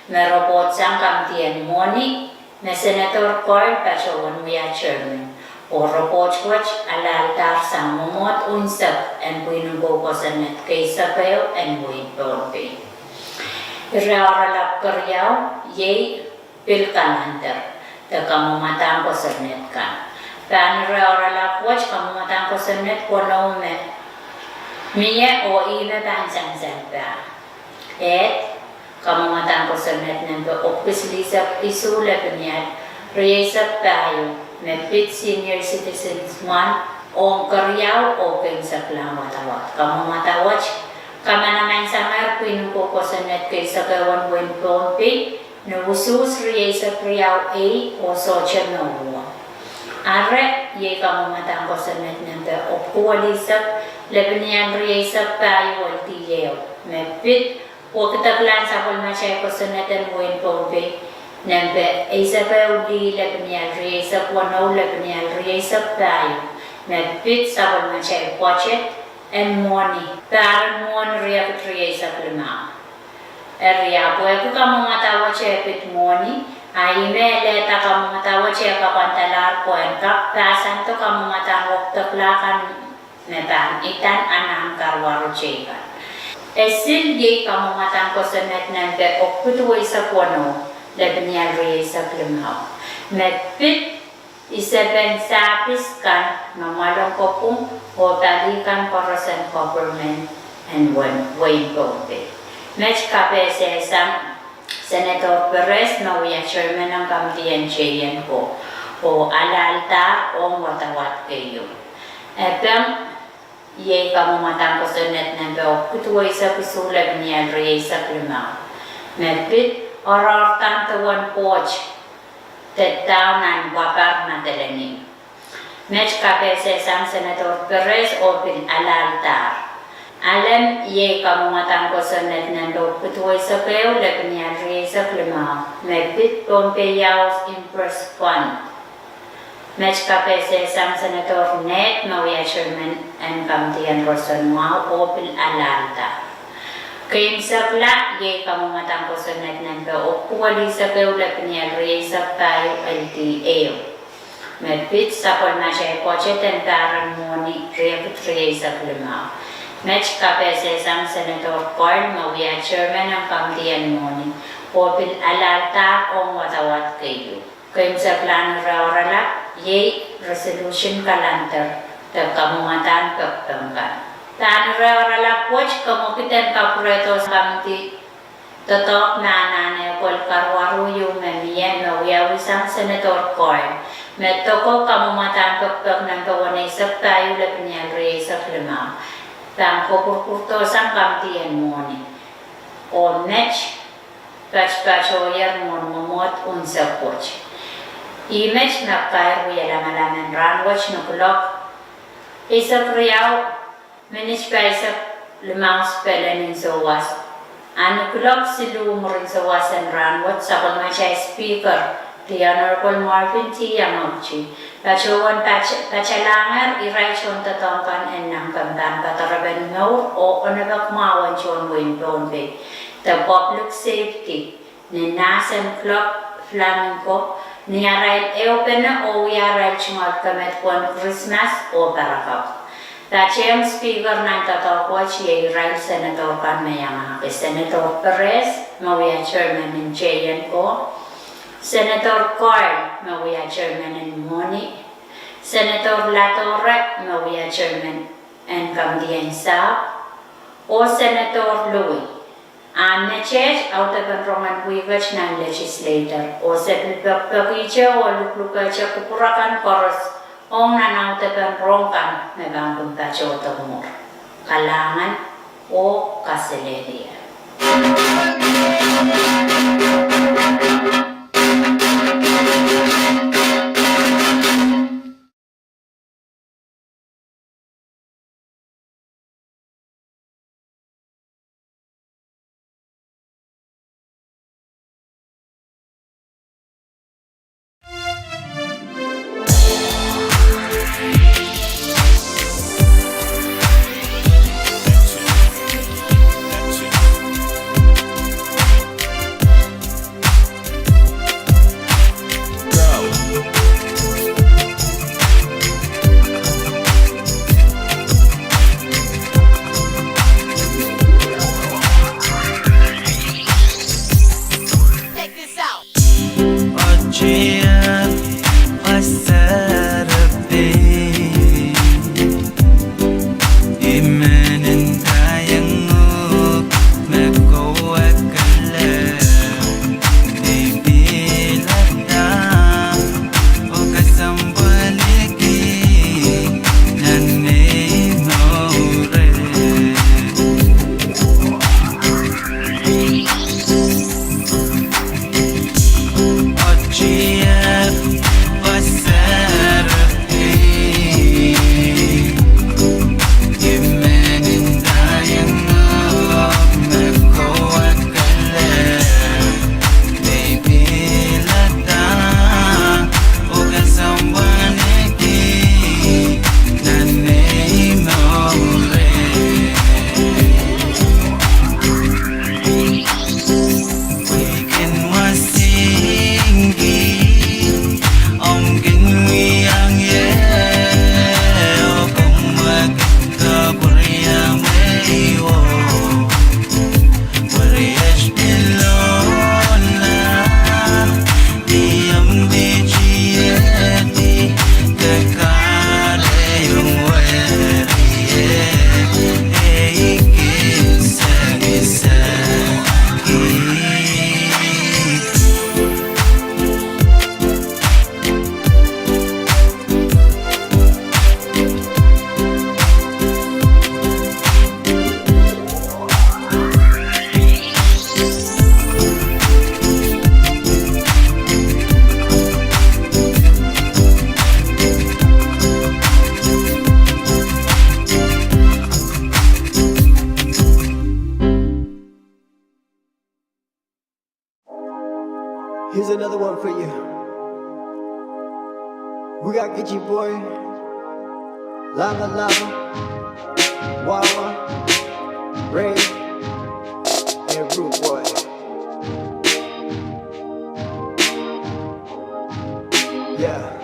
me report sang kamidien mwohni, me Senator Coyle patohwan wia chairman. Oh report wet alehdahr sang mwomwohd unsek en pwihn en kou kosonned keisek ehu en wehin Pohnpei. Ire oaralap keriau iei pil kalender de kamwomwadahn kosonned kan. Pahn ire oaralap wet kamwomwadahn kosonned weneu me mie oh ih me pahn sansal pah. Ed, kamwomwadahn kosonned nempe epwiki silihsek isuh, lepin ial rieisek pahieu. me pid senior citizens mwahl ong keriau oh keimwseklahn wadawad. Kamwomwada wet kamanamansangehr pwihn ko kosonned keisekehwen wehin Pohnpei ni usuhs rieisek riau ei oh sohte mour won. Eri iei kamwomwadahn kosonned nempe epwiki welisek, lepinial rieisek pahieu, L D A, me pid wekidekla sapwellimatail kosonned en wehin Pohnpei nempe eisek ehu lih, lepinial rieisek weneu, lepinial rieisek pahieu, me pid sapwellimatail pwoatet en mwohni, pahr en mwohni riekid rieisek limau. Eri ahpw pwehki kamwomwada wet e pid mwohni, a ih me lehda kamwomwada wet e kapwandalahr pwehn kak pahsando kamwomwadahn wekidekla kan me pahn idan anahn karuwaru teikan. E sil iei kamwomwadahn kosonned nempe epwiki duweisek weneu, lepinial rieisek limau, me pid isepen sahpis kan me mwoalen kopwung oh pali kan koaros en government en wehin Pohnpei. Met kapehsehsang Senator Perez me wia chairman en kamidi en teienko oh alahldahr ong wadawad keieu. E pahn iei kamwomwadahn kosonned nempe epwiki duweisek isuh, lepinial rieisek limau, me pid oaroahr kan duwen Koht de Town nan Wabar, Madolenihmw. Met kapehsehsang Senator Perez oh pil alahldahr. Ahlen iei kamwomwadahn kosonned nempe epwiki duweisek ehu, lepinial rieisek limau, me pid Pohnpei House Imprest Fund. Met kapehsehsang Senator Ned me wia chairman en kamidi en roson mwahu oh pil alahldahr. Keimwsekla iei kamwomwadahn kosonned nempe epwiki welisek ehu, lepinial rieisek pahieu, L D A, me pid sapwellimatail pwoatet en pahr en mwohni riekid rieisek limau. Met kapehsehsang Senator Koil me wia chairman en kamidi en mwohni oh pil alahldahr ong wadawad keieu. Keimwseklahn ire oaralap iei resolution calendar de kamwomwadahn pekipek kan. Pahn ire oaralap wet ke mwekid en kapwurehdo kamidi doadoahk me anahne pwel karuwaru ieu me mie me wiawi sang Senator Koil, me doko kamwomwadahn pekipek nempe weneisek pahieu, lepinial rieisek limau, pahn kopwurupwurdohsang kamidi en mwohni. Oh met patpatohier mwohn mwomwohd unsek wet. Ih met me kair wia lamalam en rahnwet ni kuloak eisek riau minit pahisek limau spelen ni souwas, a ni kuloak siluh mwurin souwas en rahnwet sapwellimatail Speaker, The Honorable Marvin T. Yamaguchi, patohwan pat-, patalahngehr irail tohndoadoahk kan en nan kempahn kadoarepen mour oh onopek mwahu en tohn wehin Pohnpei de Public Safety, ni nahs en Club Flamingo, ni arail ehupene oh wia arail tungoal kemedewe en Krismas oh parakapw. Patehng Speaker nan doadoahk wet iei irail Senator kan me iangahki: Senator Perez me wia chairman en teienko, Senator Koil me wia chairman en mwohni, Senator Ladore me wia chairman en kamidi en sahpw, oh Senator Louis. A meteht audepen rongen wihket nan legislature, oh se pil pekipekihte oh luklukehte kupwur akan koaros ong nan audepen rong kan me pahn kin patohdo mwuhr. Kalahngan oh kaselehlie. Another one for you. We got Kichi Boy, Lala Lala, Wawa, Ray, and Rude Boy. Yeah.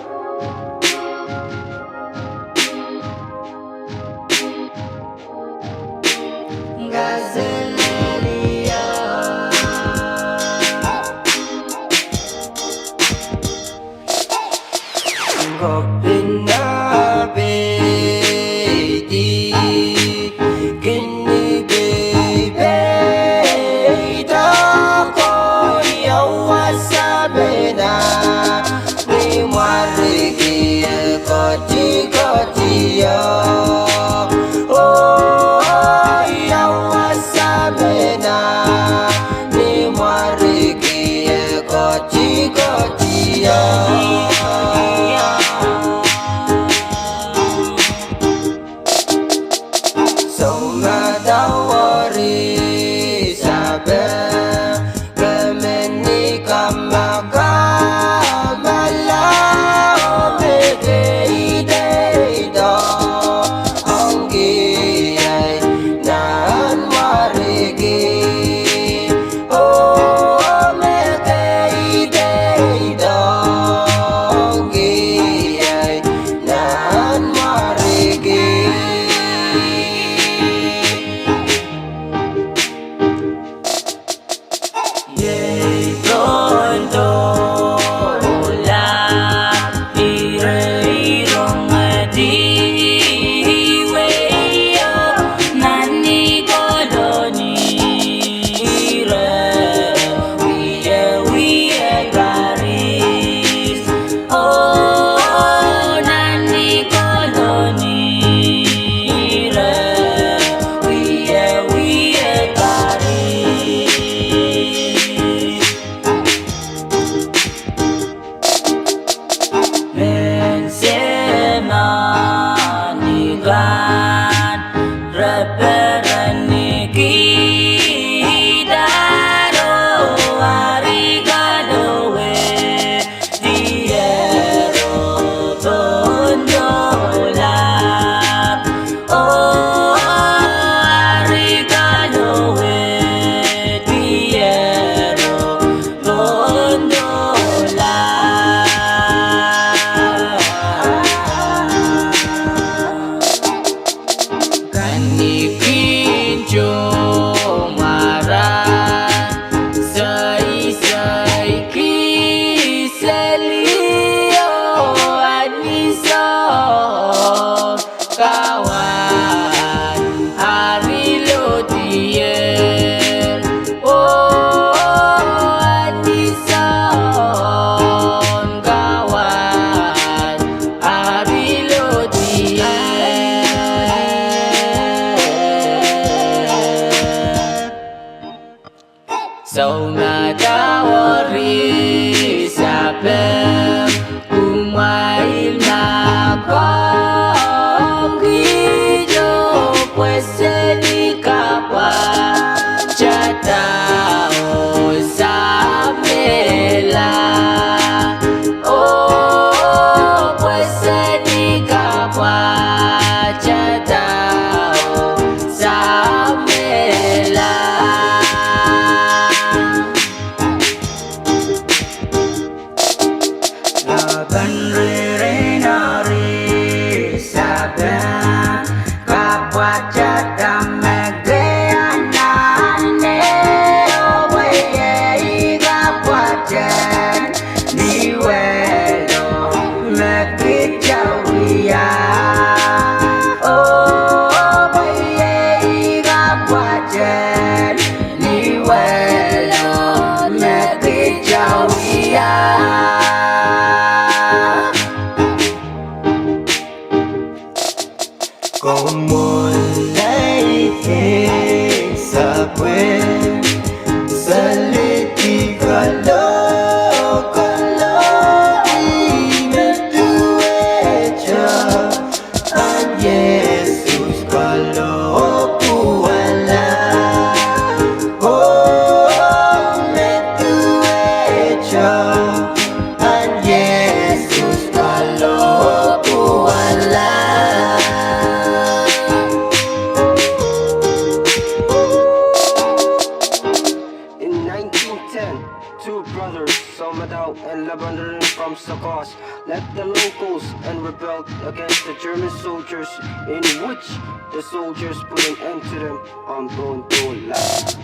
German soldiers, in which the soldiers put an end to them on Boone Boone Land.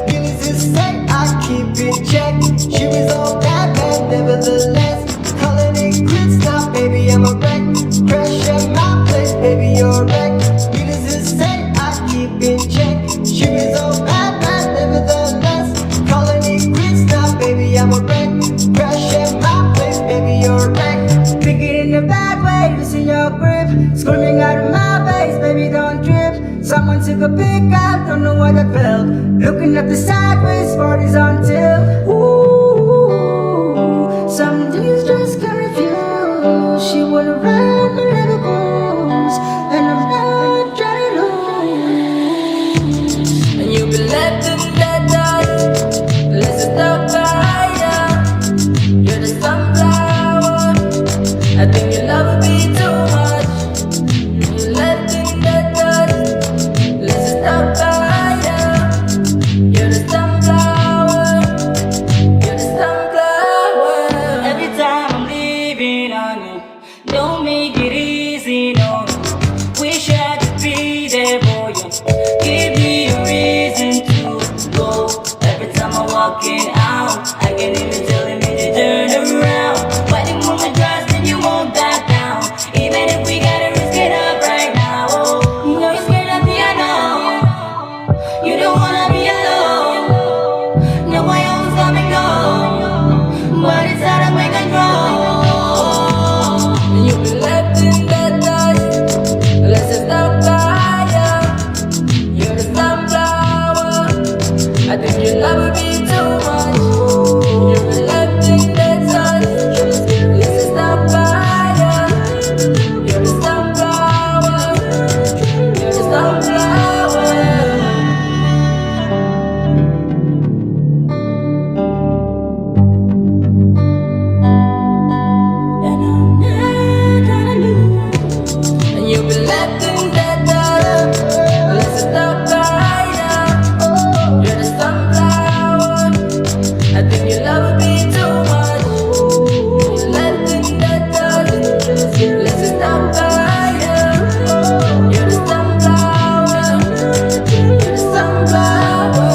Needless to say, I keep in check. She was all bad, bad, nevertheless. Calling it quits now, baby, I'm a wreck. Crash at my place, baby, you're a wreck. Needless to say, I keep in check. She was all bad, bad, nevertheless. Calling it quits now, baby, I'm a wreck. Crash at my place, baby, you're a wreck. Thinking in a bad way, losing your grip. Screaming out of my face, baby, don't trip. Someone took a peek out, don't know what I felt. Looking at the sideways, party's on till. Ooh, some days just confused. She wanna ride my little blues, and I'm not trying to lose. And you've been left in the dust. Let's just stop by, yeah. You're the sunflower. I think your love would be too much. Left in the dust. Let's just stop by, yeah. You're the sunflower. You're the sunflower. Every time I'm leaving on you, don't make it easy, no. Wish I could be there for you. Give me a reason to go. Every time I'm walking out, I can even tell the minute turn around. Fighting for my trust and you won't back down. Even if we gotta risk it up right now. No, it's gonna be a no. You don't wanna be alone. No, I always coming home, but it's out of my control. You've been left in the dust. Let's just stop by, yeah. You're the sunflower. I think your love would be too much. You've been left in the dust. Let's just stop by, yeah. You're the sunflower. You're the sunflower. And you've been left in the dust. Let's just stop by, yeah. You're the sunflower. I think your love would be too much. Left in the dust. Let's just stop by, yeah. You're the sunflower. You're the sunflower.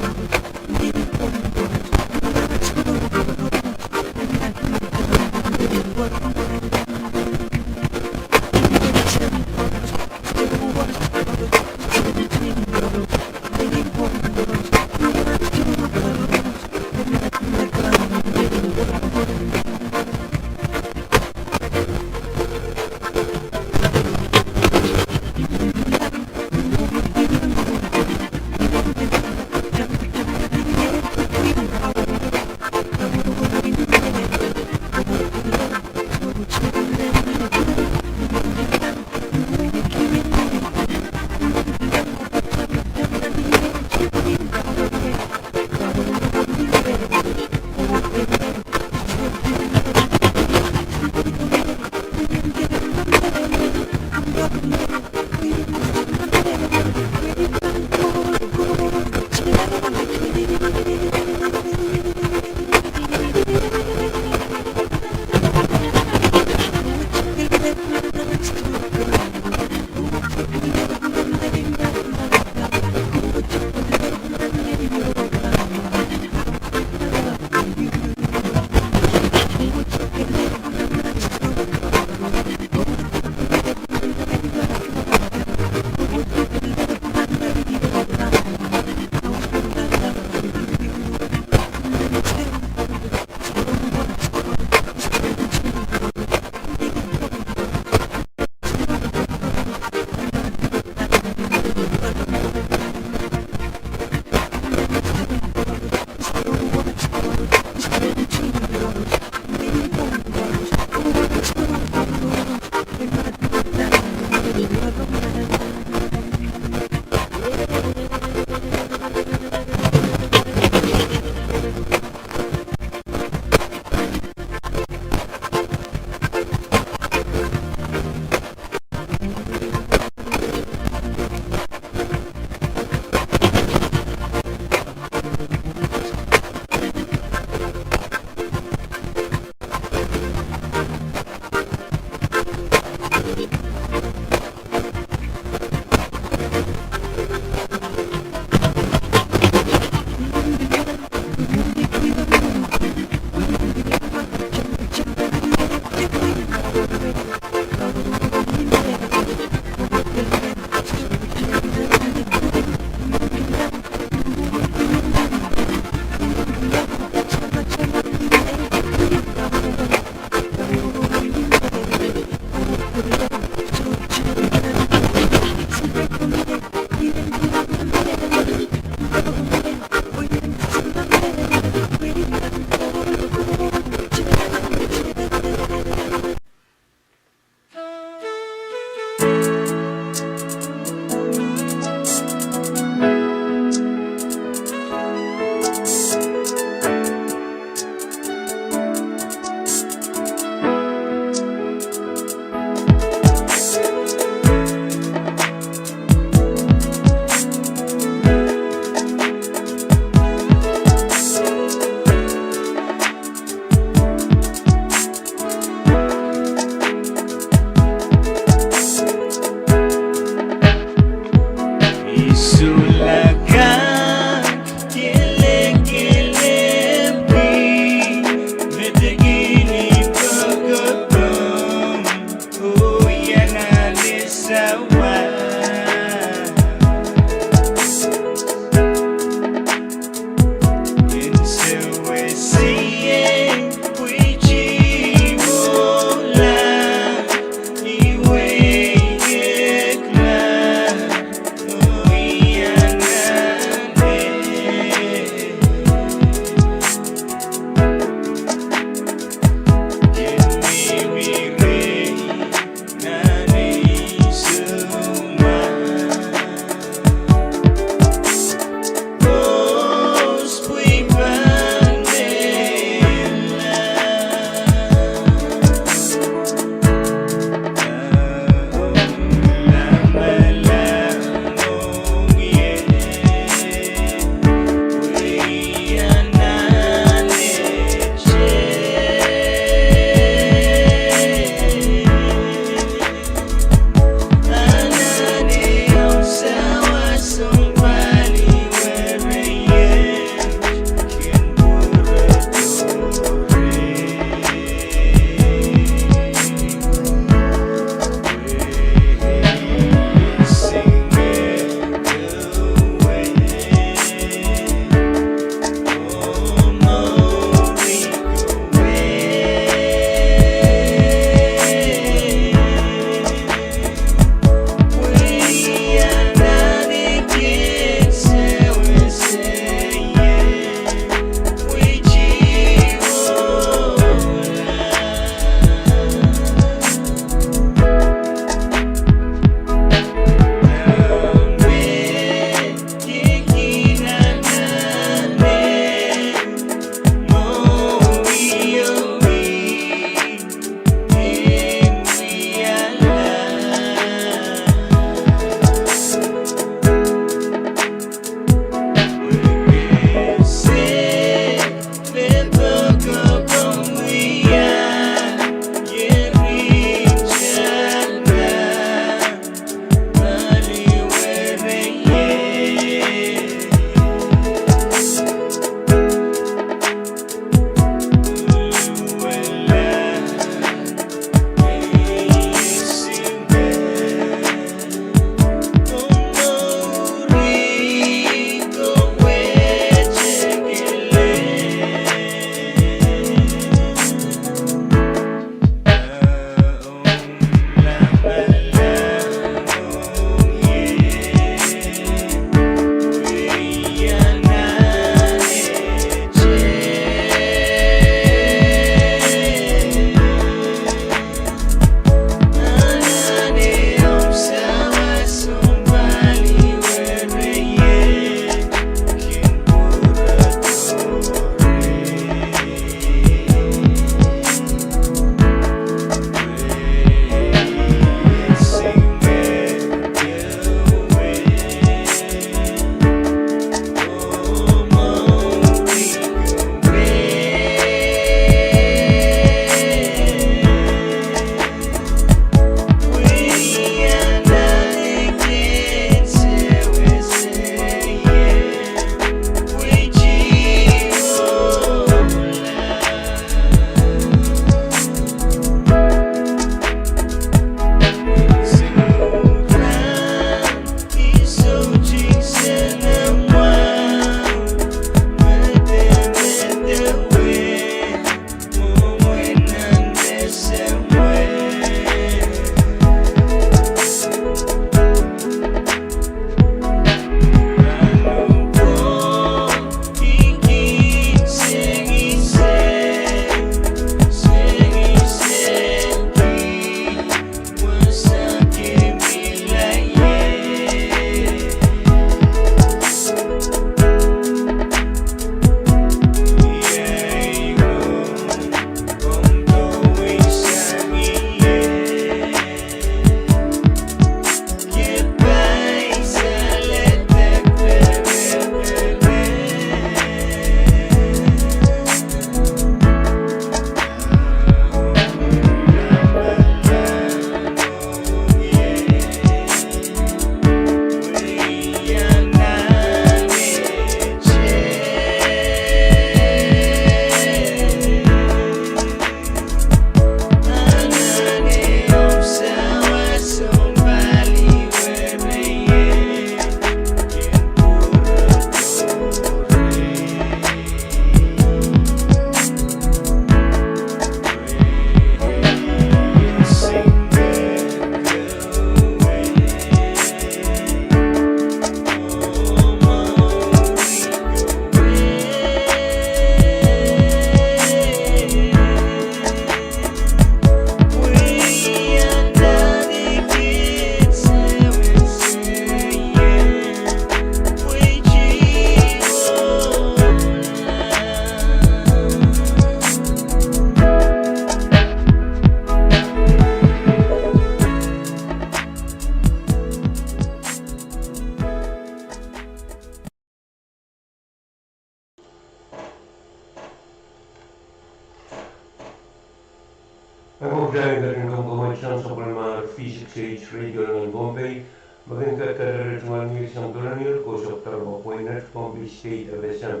Eri, kitail ketin komokomwet sang sapwellimomwi V six H Radio nan Pohnpei, me kin kak kadarala tungoal ngihl sang doadoahk en koasoandi pwe pweinen Pohnpei State F S M.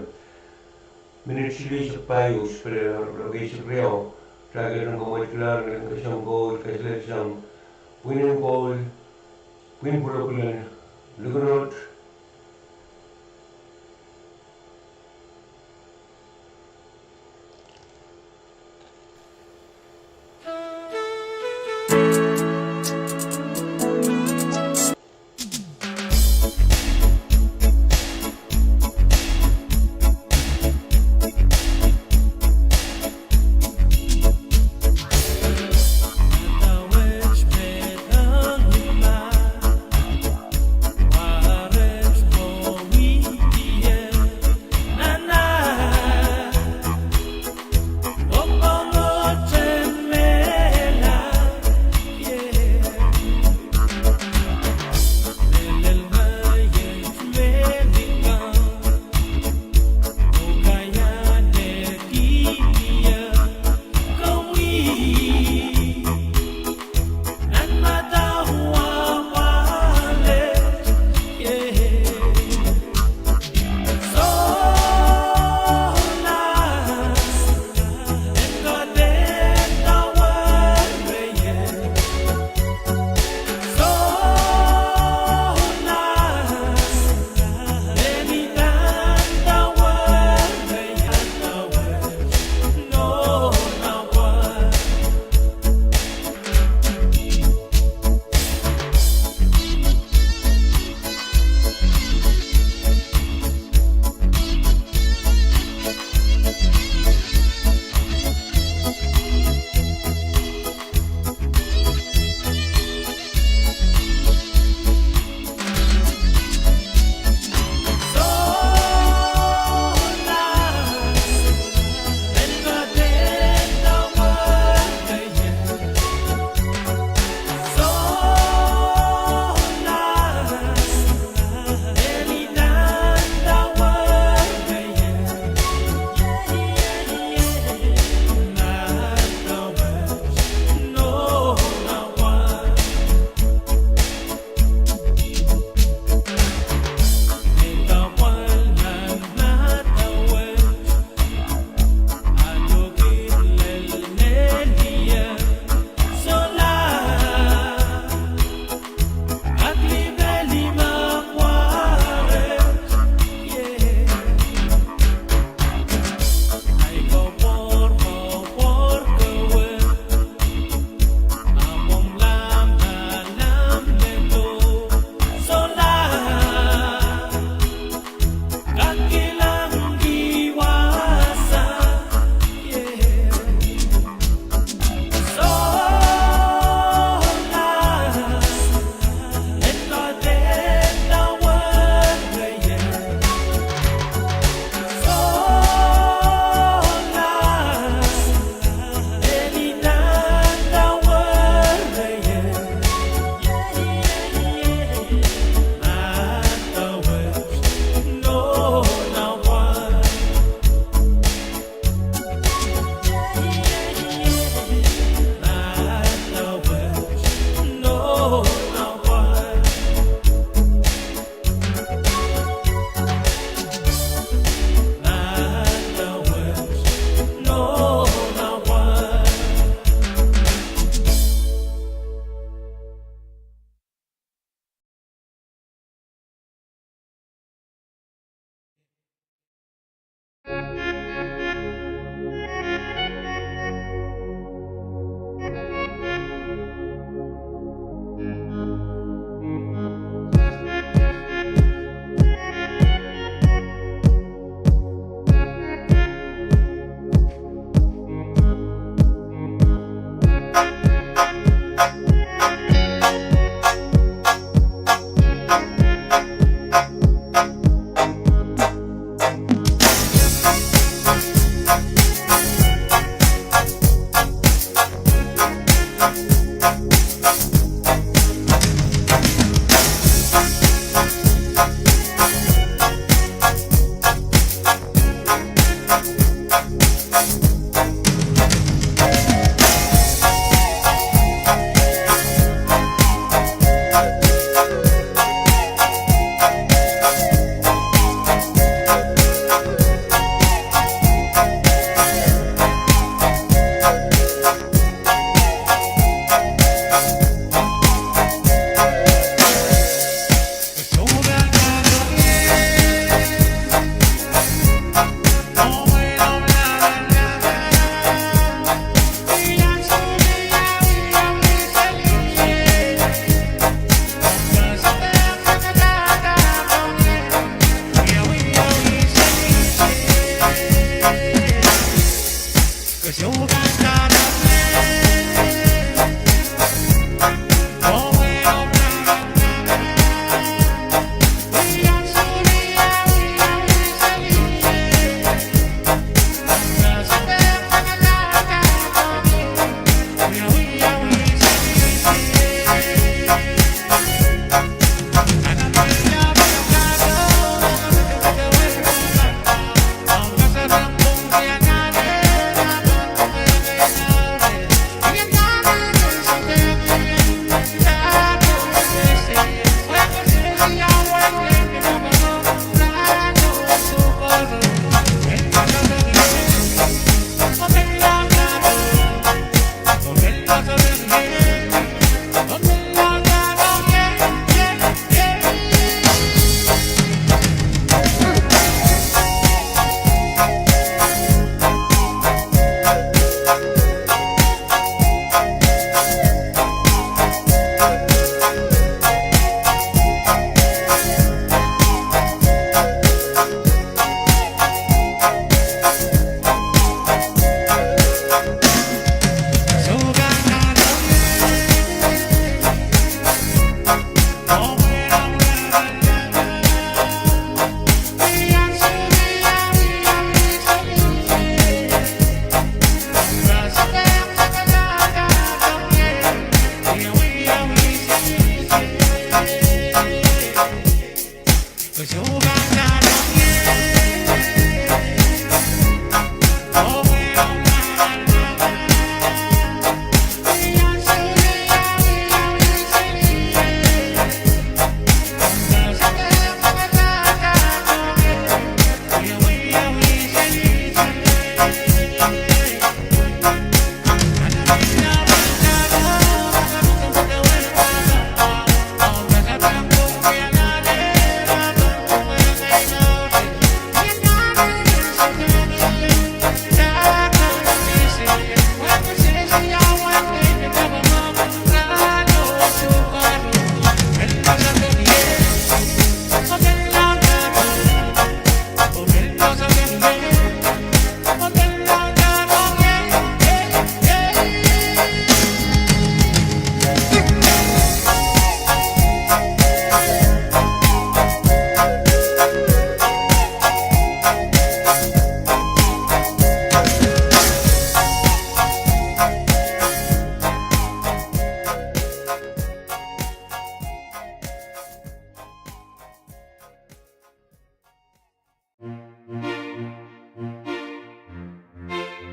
Minit siluh eisek pahieu, pil lokaia eisek riau, kitail ketin komokomwet kilang nan kesempwal, kaselel sang pwihnen koul, pwihn pwulopwul en likin oht,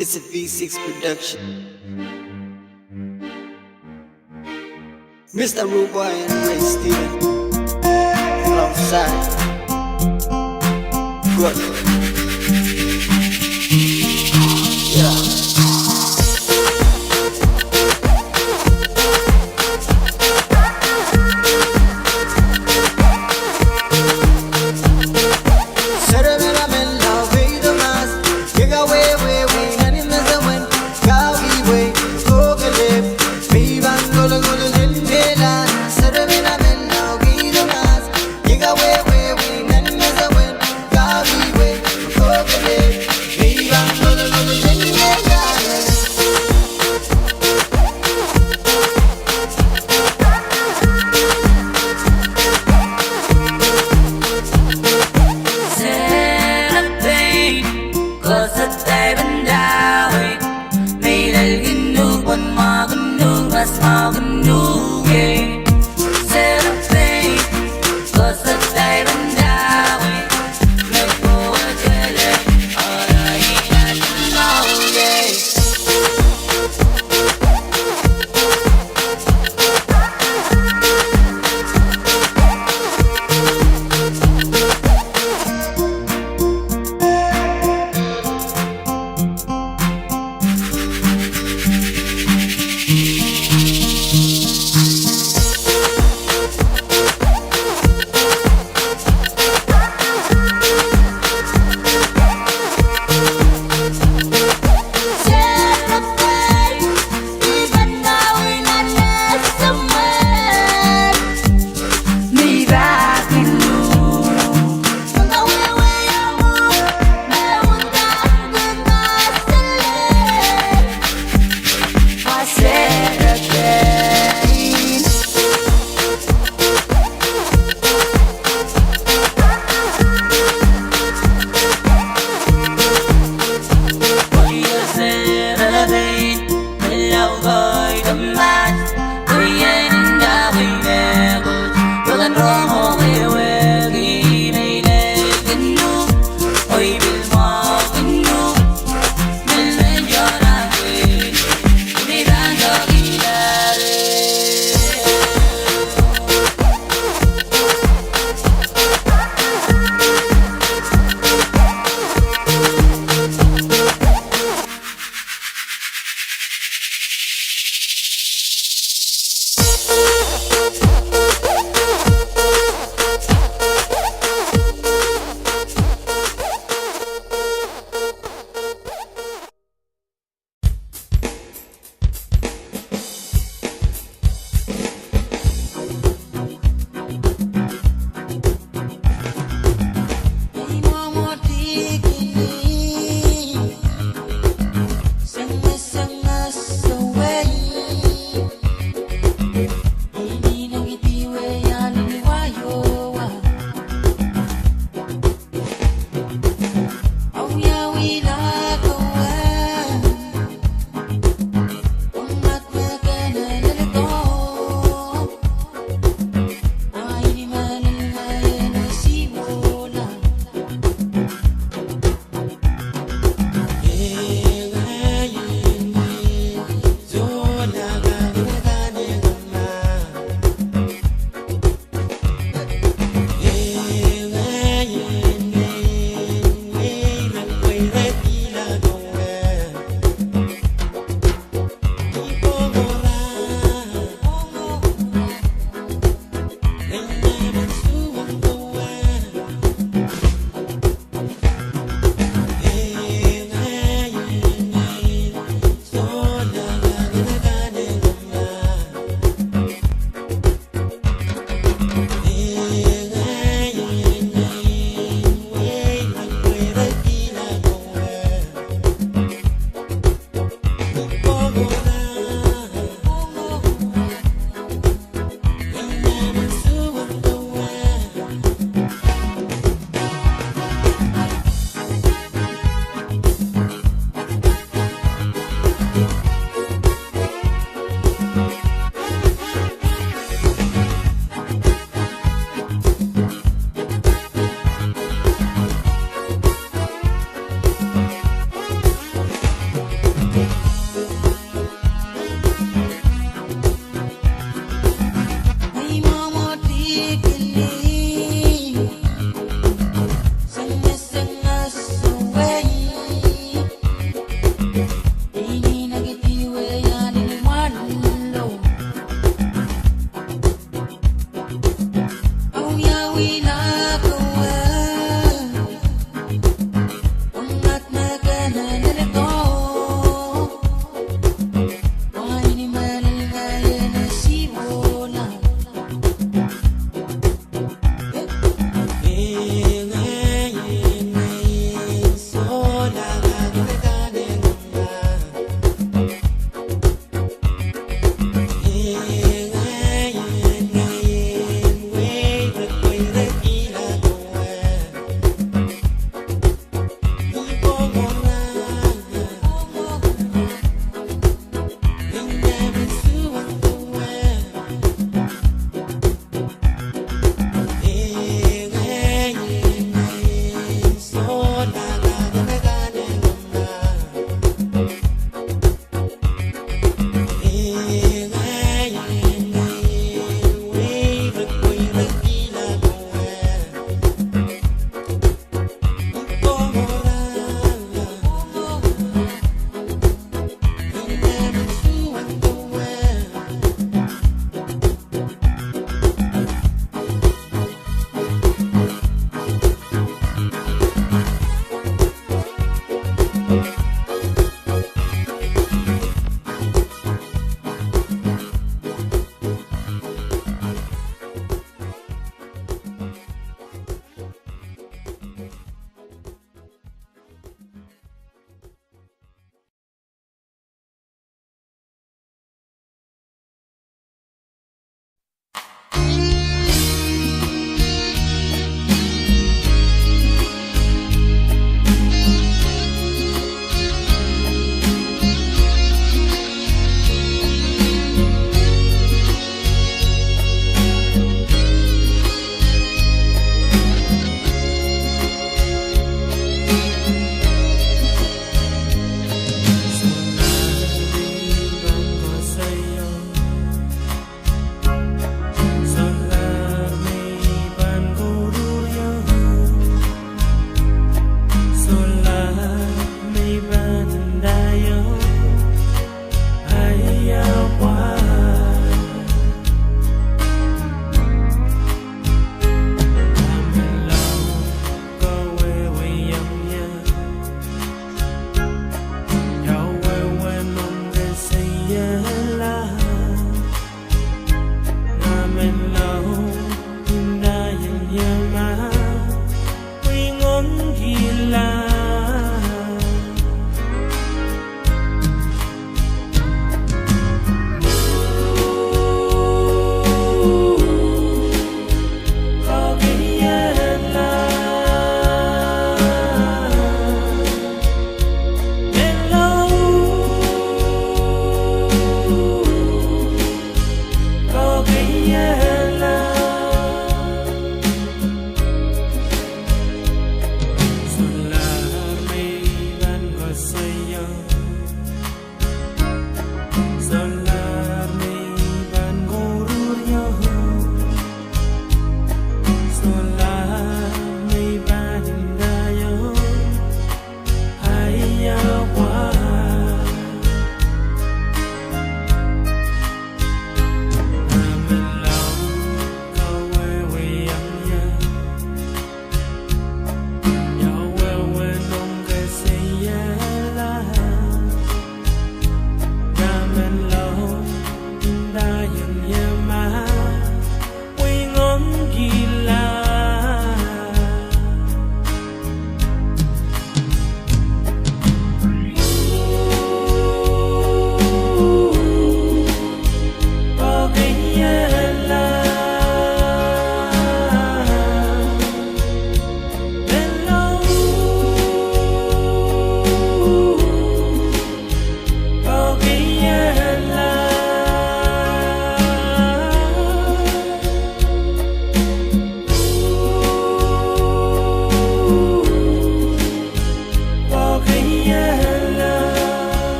It's a V six production. Mister Rude Boy and Ray Steven alongside Brother. Yeah.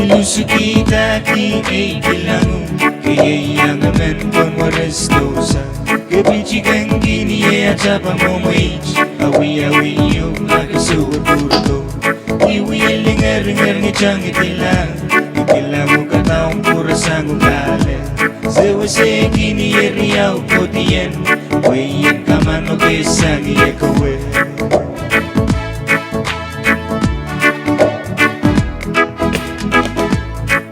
Lusukihda ki ei kilango, ke ieiang emen pwon weres dohsang. Ke pitihkihong kiniei atapan mwomweit, awiawi iuk a ke sewese pwurodo. I wie lingeringer ni tangihdi lahng, ni kilango kadaun pwurasang kahlap. Sewese kiniei riau kohdien, pwe I en kamanoke sang ie kewe.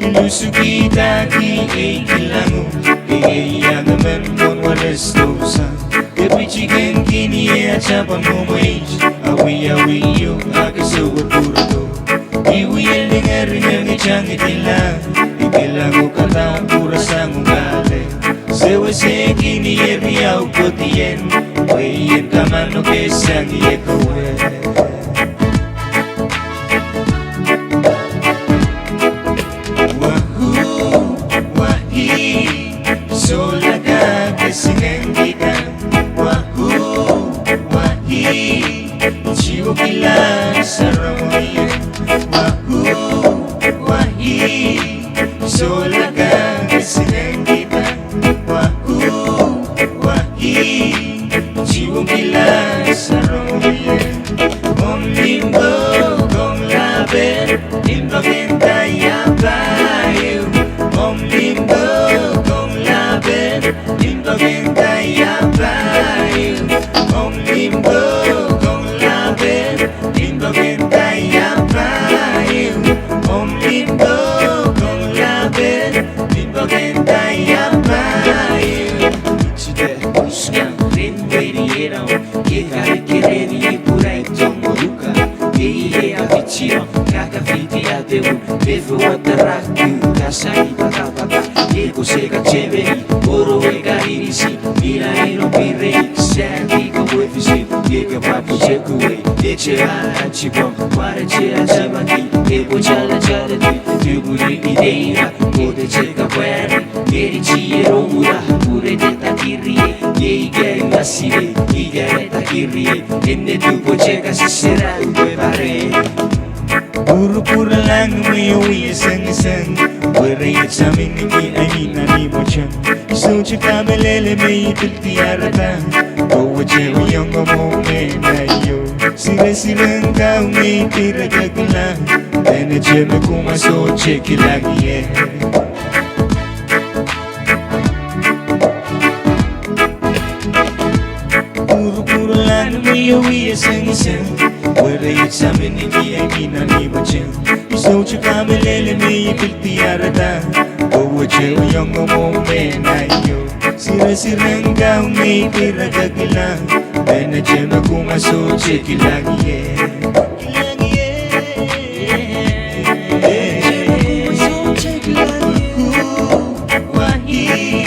I lusukihda ki ei kilango, ke ieiang emen pwon weres dohsang. Ke pitihkihong kiniei atapan mwomweit, awiawi iuk a ke sewese pwurodo. I wie lingeringer ni tangihdi lahng, ni kilango kadaun pwurasang kahlap. Sewese kiniei riau kohdien, pwe I en kamanoke sang ie kewe. Wahoo, wahee, soulaka ke singengkihda. Wahoo, wahee, tiwekila sarawien. Wahoo, wahee, soulaka ke singengkihda. Wahoo, wahee, tiwekila sarawien. Om limpoak, ong lapen, limpoak en daiapaiu. Om limpoak, ong lapen, limpoak en daiapaiu. Om limpoak, ong lapen, limpoak en daiapaiu. Om limpoak, ong lapen, limpoak en daiapaiu. Side uskan ren wehi ni eno, ke karik kereni pwurai tong moruka. Ke iei kapitiong, kakafidi adeun, pefewadarak, kasai patapata. Ke koseka temeni, oro e kainisi, mila ino pirei, sandi ka wefisin, ke kepwapwute kuwei, nete a antipwong, pwarete a temaki, e pwe tala tala di, tuhpwuli ideira, kodete kapwari, neri tie romura, pwurete takirie, ye ika ina sire, ika e takirie, ene tuhpwete kasisera, uwe pare. Pwurupwuralahng me wie sengiseng, werei samin ni ahi nan imweteng. I sohte kamehlele me I pil diarada, oh wete wiong omw mehn aio. Siresiren kau me I pirekekla, dene te me kumwa sohte kilang ie. Pwurupwuralahng me wie sengiseng, werei samin ni ahi nan imweteng. I sohte kamehlele me I pil diarada, oh wete wiong omw mehn aio. Siresiren kau me I pirekekla, dene te me kumwa sohte kilang ie. Wahoo, wahee,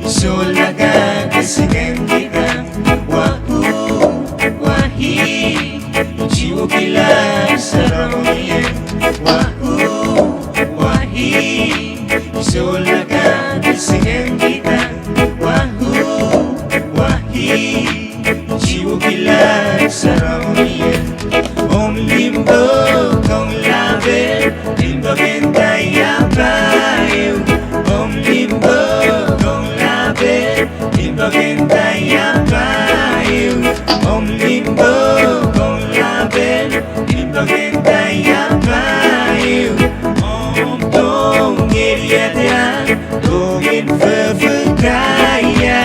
soulaka ke singengkihda. Wahoo, wahee, tiwekila sarawien. Wahoo, wahee, soulaka ke singengkihda. Wahoo, wahee, tiwekila sarawien. Om limpoak, ong lapen, limpoak en daiapaiu. Om limpoak, ong lapen, limpoak en daiapaiu. Om limpoak, ong lapen, limpoak en daiapaiu. Om tong ngeriadia, tong en fefekaia.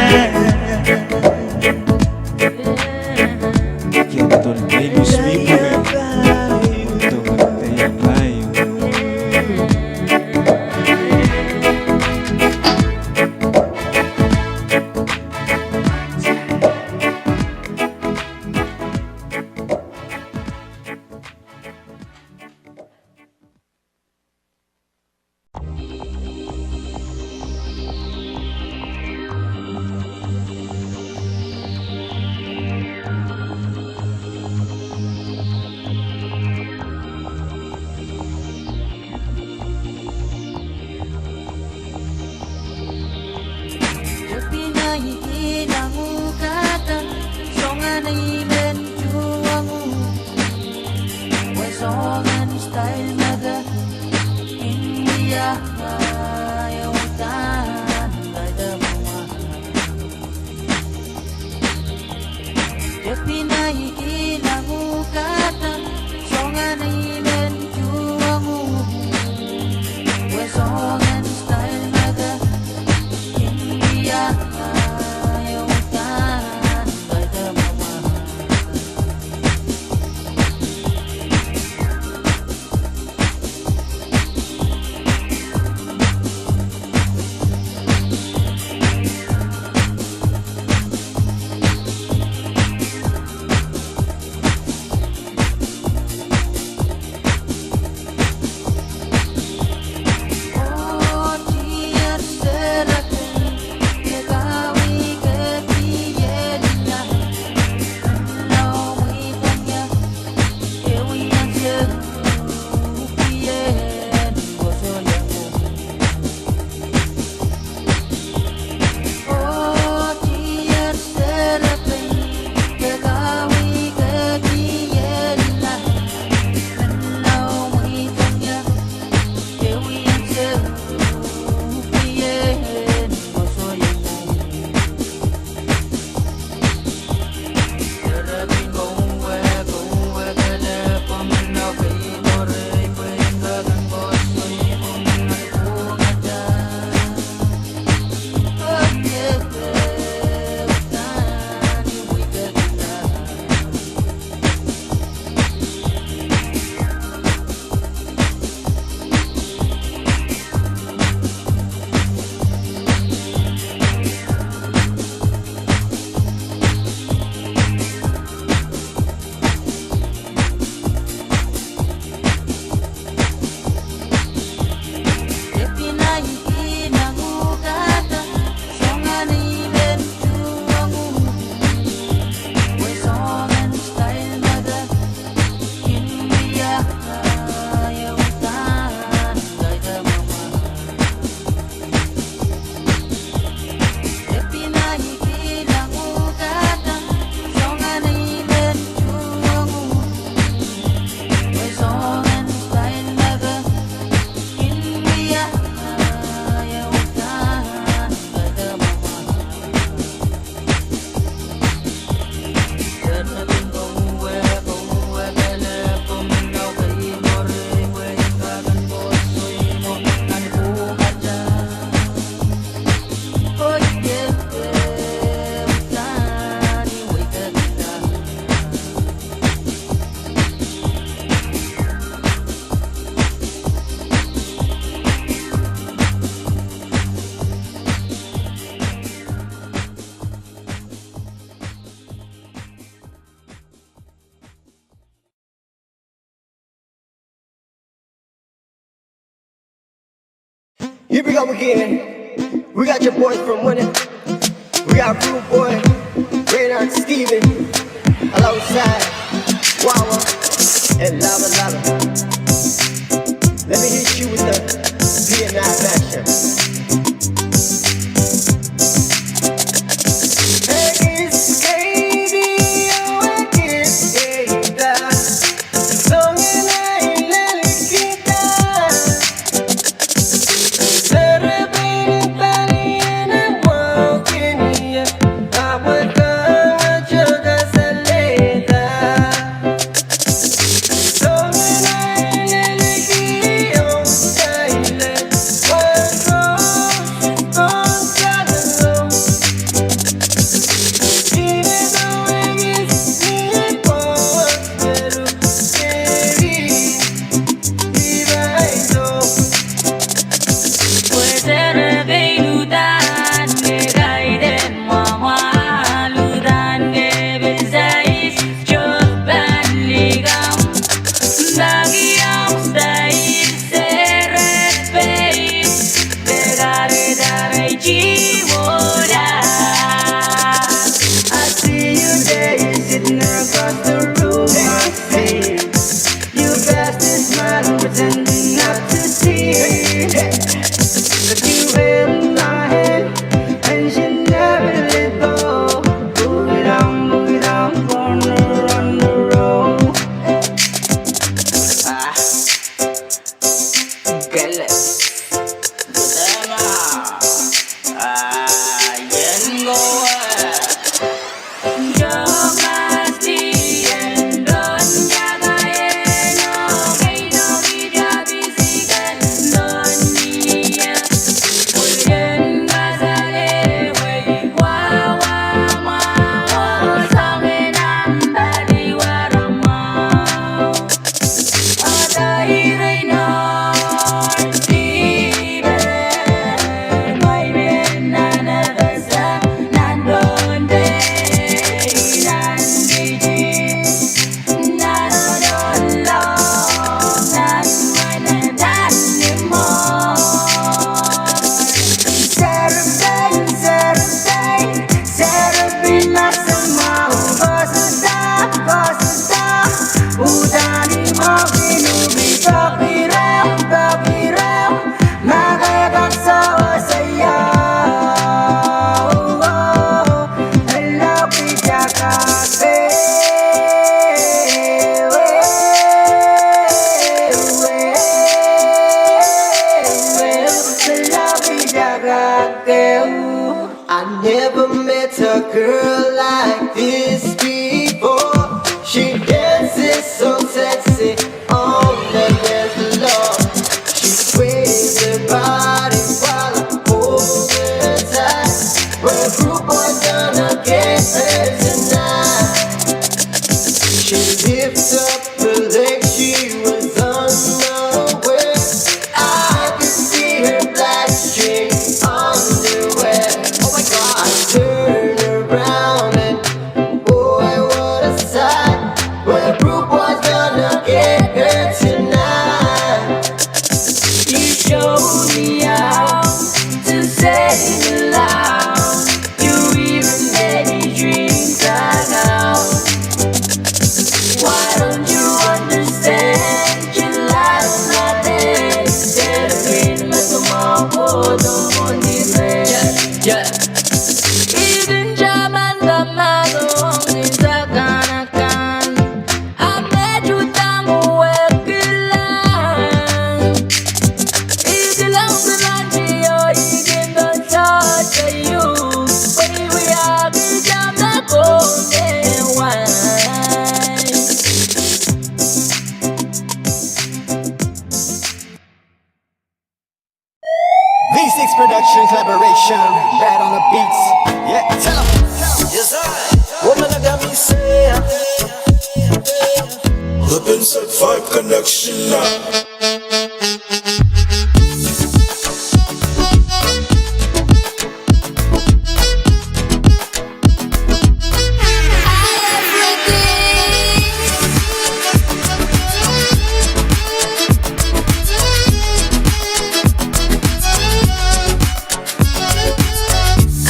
Here we go again. We got your boys from Winner. We got Rude Boy, Reynard Steven, alongside Wawa and Lava Lava. Let me hit you with the Vietnam action. I see you there, you're sitting there across the room. I see you. You pass this smile, pretending not to see. But you held my hand, and you never let go. Move it on, move it on, corner on the road. Ah, girl. I never met a girl like this before. She dances so sexy on the dance floor. She sways her body while I hold her tight. Well, rude boys gonna get her tonight. She lifts up her leg, she was unaware. I could see her black string underwear. Oh my God. I turn around and, boy, what a sight. Well, rude boys gonna get her tonight. You show me how to say it loud. You even made me drink the loud. Why don't you understand? You light my day. Celebrate my tomorrow, don't want this way. Yeah, yeah. Even German, the mother, only Zakanakan. V six Production collaboration, Bad on the beats. Yeah, tell 'em. Yes, sir. Woman, I got me saying. Flippin' set five connection now.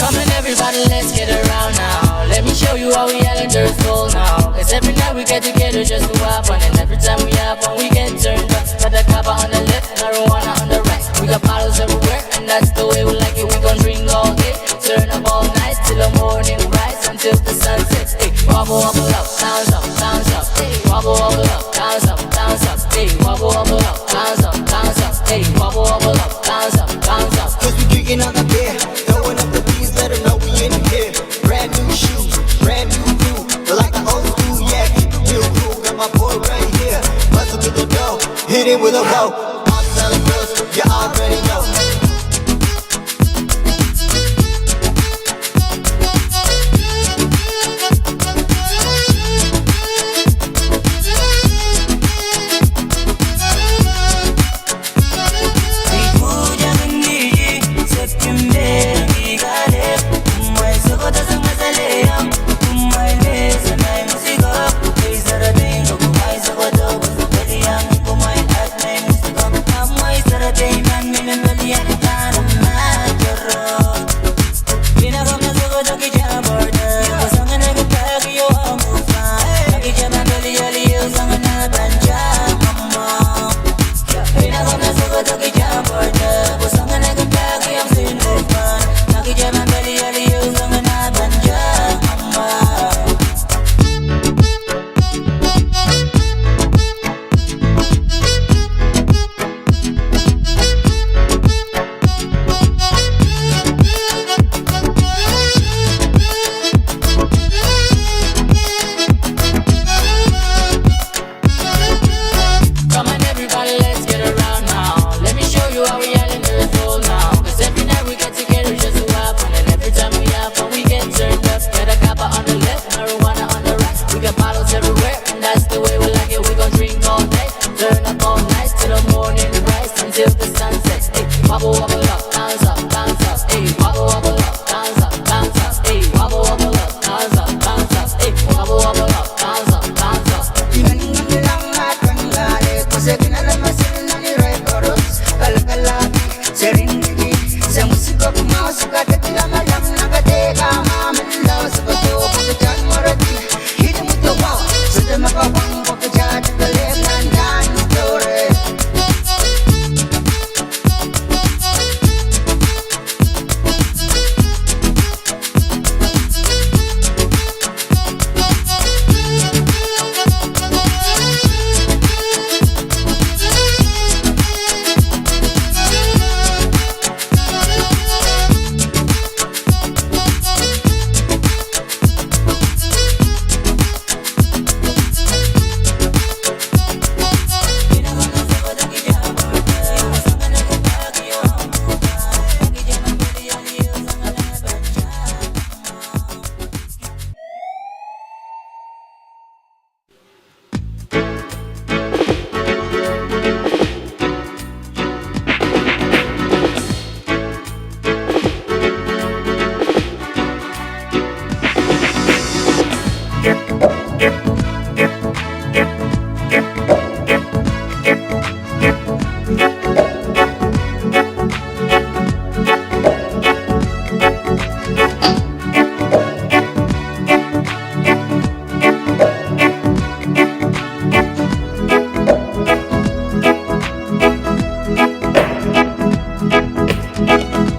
Come on, everybody, let's get around now. Let me show you how we islanders roll now. 'Cause every night we get together just to have fun. And every time we have fun, we get turned up. Got the kava on the left, marijuana on the right. We got bottles everywhere, and that's the way we like it. We gon' drink all day, turn up all night, till the morning rise, until the sun sets. Hey, wobble, wobble up, bounce up, bounce up. Hey, wobble, wobble up, bounce up, bounce up. Hey, wobble, wobble up, bounce up, bounce up. Hey, wobble, wobble up, bounce up, bounce up. 'Cause we drinking all the beer, throwing up the beers, let 'em know we in here. Brand new shoes, brand new crew. But like the old school, yeah, keep it real cool. Got my boy right here, bustin' through the door, hit it with a roll. Pop selling girls, you already know.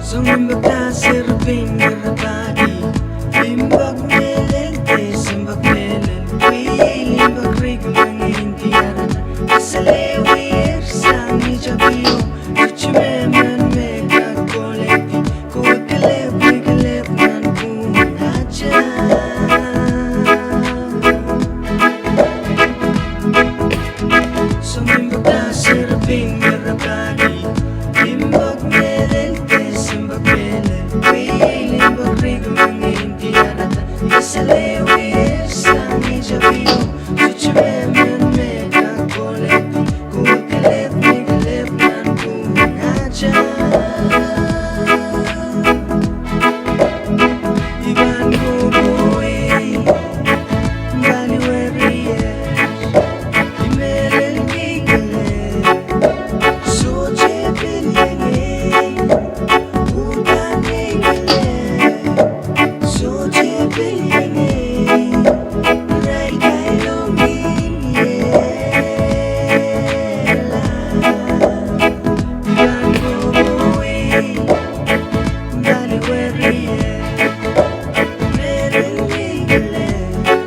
Soangen limpoak daser pein me re pahdi, limpoak mehlel de sounpar mehlel, wei limpoak rikimeng en diarada, eselehr sang ni tapio, tutu mehmen me kak koledi, kohwei kelehpw ni kelehpw nan pwung atail. Soangen limpoak daser pein me re pahdi, limpoak mehlel de sounpar mehlel, wei limpoak rikimeng en diarada, eselehr sang ni tapio, tutu mehmen me kak koledi, kohwei kelehpw ni kelehpw nan pwung atail. I pahn kohkohwei paliwar riet, I mehlel ni kelehpw, sohte pil iengei, uhdahn ni kelehpw, sohte pil iengei, irail kailongin iehla. I pahn kohkohwei paliwar riet, I mehlel ni kelehpw,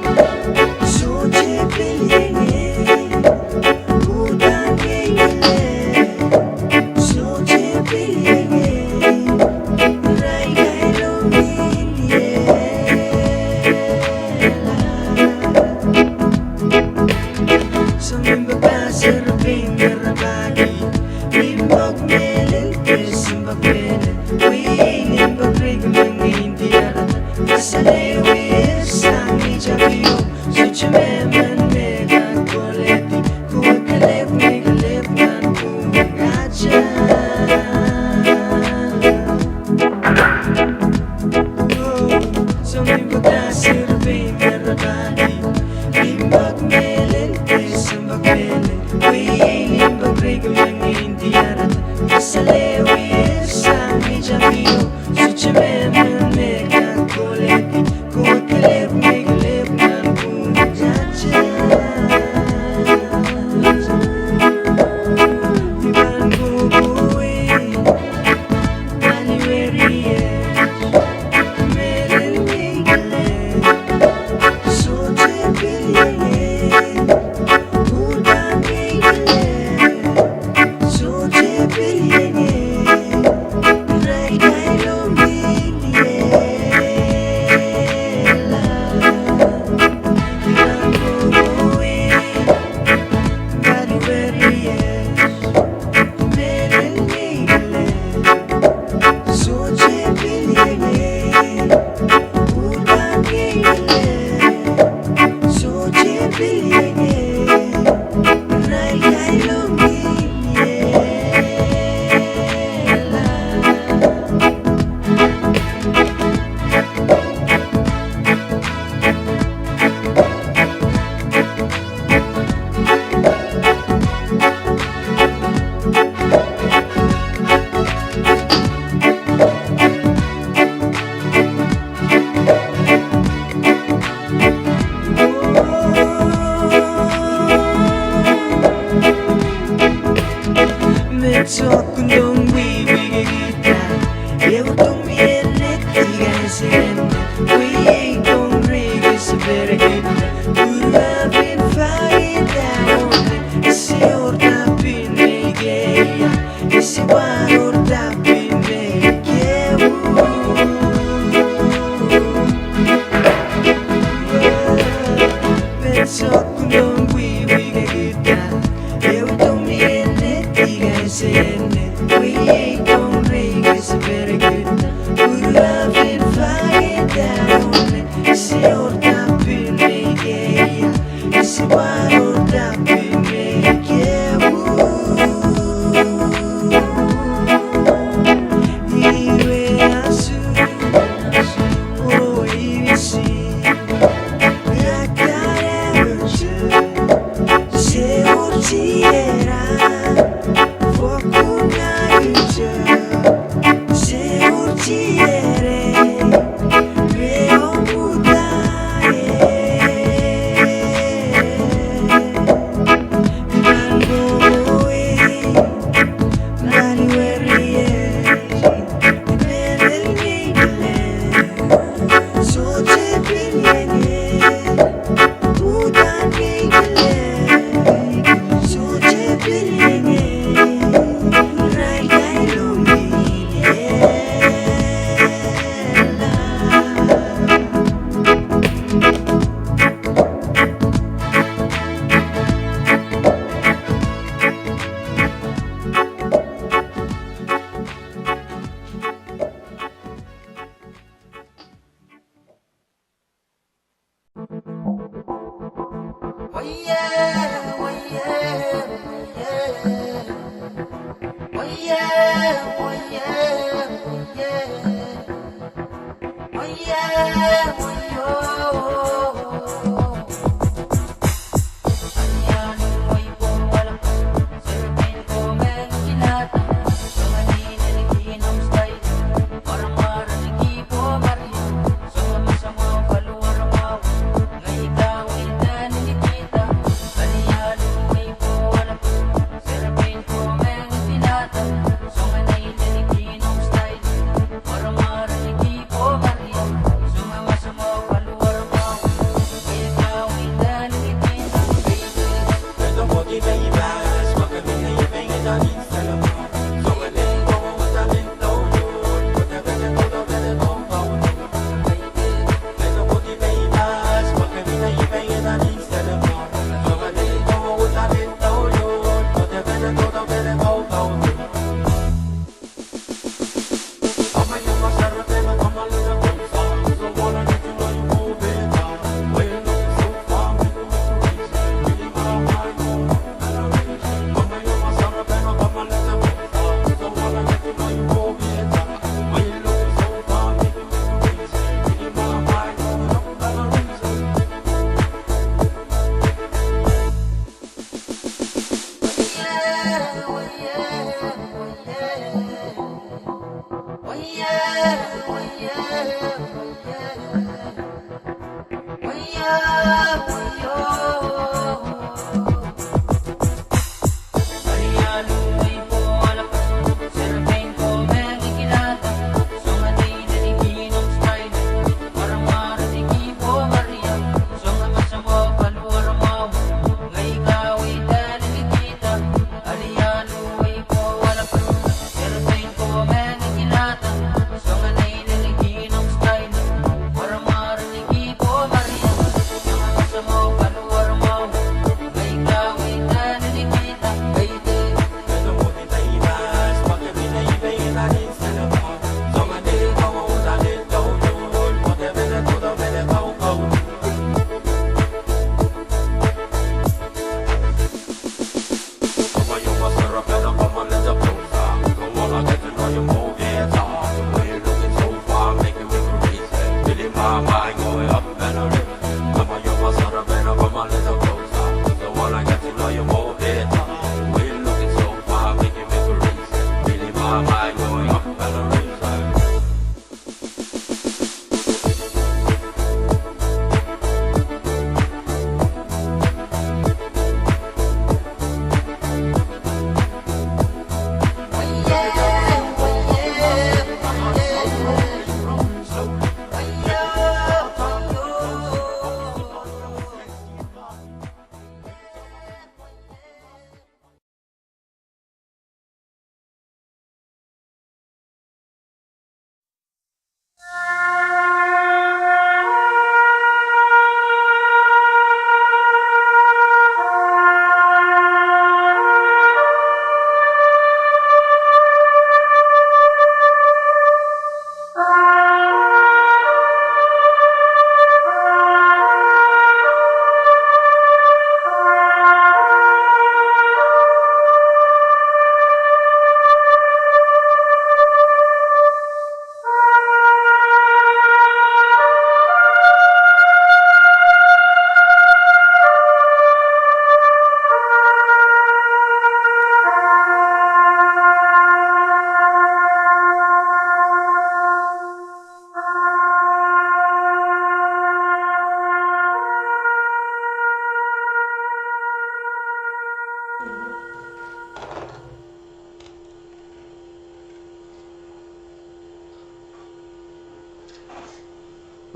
sohte pil iengei, uhdahn ni kelehpw, sohte pil iengei, irail kailongin iehla. Soangen limpoak daser pein me re pahdi, limpoak mehlel de sounpar mehlel, wei limpoak rikimeng en diarada, eselehr sang ni tapio, tutu mehmen me kak koledi, kohwei kelehpw ni kelehpw nan pwung atail. Soangen limpoak daser pein me re pahdi, limpoak mehlel de sounpar mehlel, wei limpoak rikimeng en diarada, eselehr sang ni tapio, tutu mehmen me kak koledi, kohwei kelehpw ni kelehpw nan pwung atail. I pahn kohkohwei paliwar riet, I mehlel ni kelehpw, sohte pil iengei, uhdahn ni kelehpw, sohte pil iengei, irail kailongin iehla. I pahn kohkohwei paliwar riet, I mehlel ni kelehpw, sohte pil iengei, uhdahn ni kelehpw, sohte pil iengei, irail kailongin iehla. Met soahng kundong wiwikihda, ehu dong mie nehk ikan sehn, wei dong rike seperekihda, pwurapin faida ohne, ese oarda pin me ikeia, ese warohda pin me ikehu. Met soahng kundong wiwikihda, ehu dong mie nehk ikan sehn, wei dong rike seperekihda, pwurapin faida ohne, ese oarda pin me ikeia, ese warohda pin me ikehu. Ih wehwehki oh ih wisi, akadahr se oh tiera, for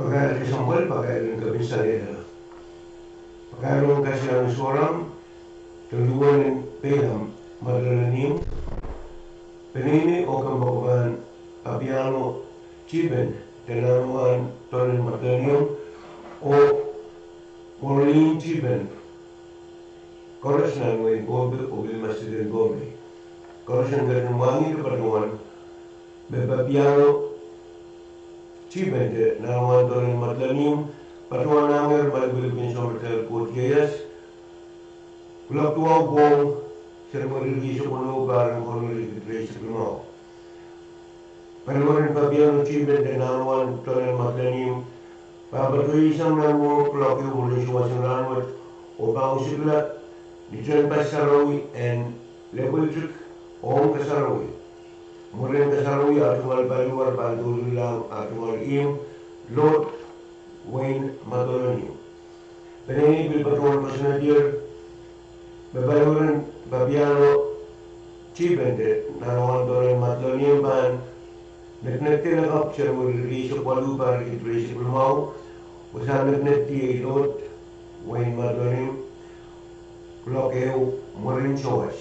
Pakair kesempwal, pakair en kepin sangete. Pakair ong Kasiane Soram, de luhwen en Peilam Madolenihmw, peneinei oh kompoakepahn Papiano Tipen, de Nanwahn Dolen Madolenihmw, oh Maureen Tipen, koaros nan wehin Pohnpei oh pil masiden Pohnpei. Koaros en ketin mwahngih patohwan me Papiano Tipen de Nanwahn Dolen Madolenihmw patohwanohngehr malipilipil en Sounpadahk Koht ieias, kuloak duwau pwohng Senweri rieisek weneu, pahr en koluhla riekid rieisek limau. Paliwar en Papiano Chipen de Nanwahn Dolen Madolenihmw pahn patohsang nan mwohmw kuloak ehu mwurin souwas en rahnwet, oh pahn wisikla ni tehnpas sarawi en Lipiltik ong Kasarawi. Mwurin Kasarawi, ah tungoal paliwar pahn douluhla ah tungoal ihmw, Lord Wayne Madolenihmw. Peneinei pil patohwan kosonnedier me paliwar en Papiano Chipen de Nanwahn Dolen Madolenihmw pahn nekinekdi lakapw Senweri rieisek waluh, pahr riekid rieisek limau, oh sang nekinekdi ei Lord Wayne Madolenihmw kuloak ehu mwurin souwas.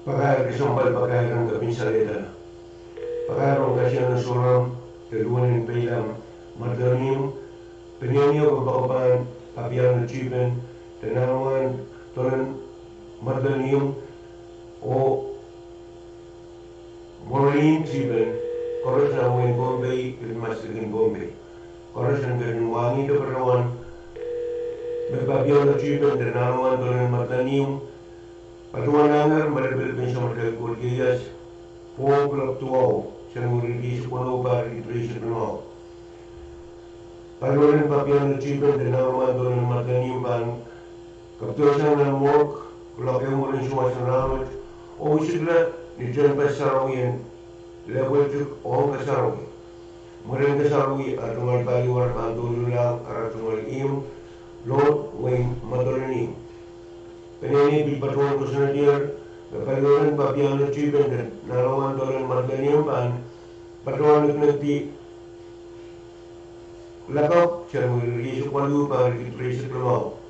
Pakair kesempwal, pakair en kepin salehda. Pakair ong Kasiane Soram de Luhn en Peilam Madolenihmw, peneinei kompoakepahn Papiano Chipen de Nanwahn Dolen Madolenihmw oh Maureen Chipen, koaros nan wehin Pohnpei, Ilmaslikin Pohnpei. Koaros en ketin mwahngih patohwan me Papiano Chipen de Nanwahn Dolen Madolenihmw patohwanahngehr me lipilipil en Samatail Koht ieias, pwong kuloak duwau, Senweri rieisek weneu, pahr riekid rieisek limau. Paliwar en Papiano Chipen de Nanwahn Dolen Madolenihmw pahn kapedosang nan mwohmw kuloak ehu mwurin souwas en rahnwet, oh wisikla ni tehnpas sarawi en Lipiltik ong Kasarawi. Mwurin Kasarawi, ah tungoal paliwar pahn douluhlahng ara tungoal ihmw, Lord Wayne Madolenihmw. Peneinei pil patohwan kosonnedier me paliwar en Papiano Chipen de Nanwahn Dolen Madolenihmw pahn patohwan nekinekdi lakapw Senweri rieisek waluh, pahr riekid rieisek limau,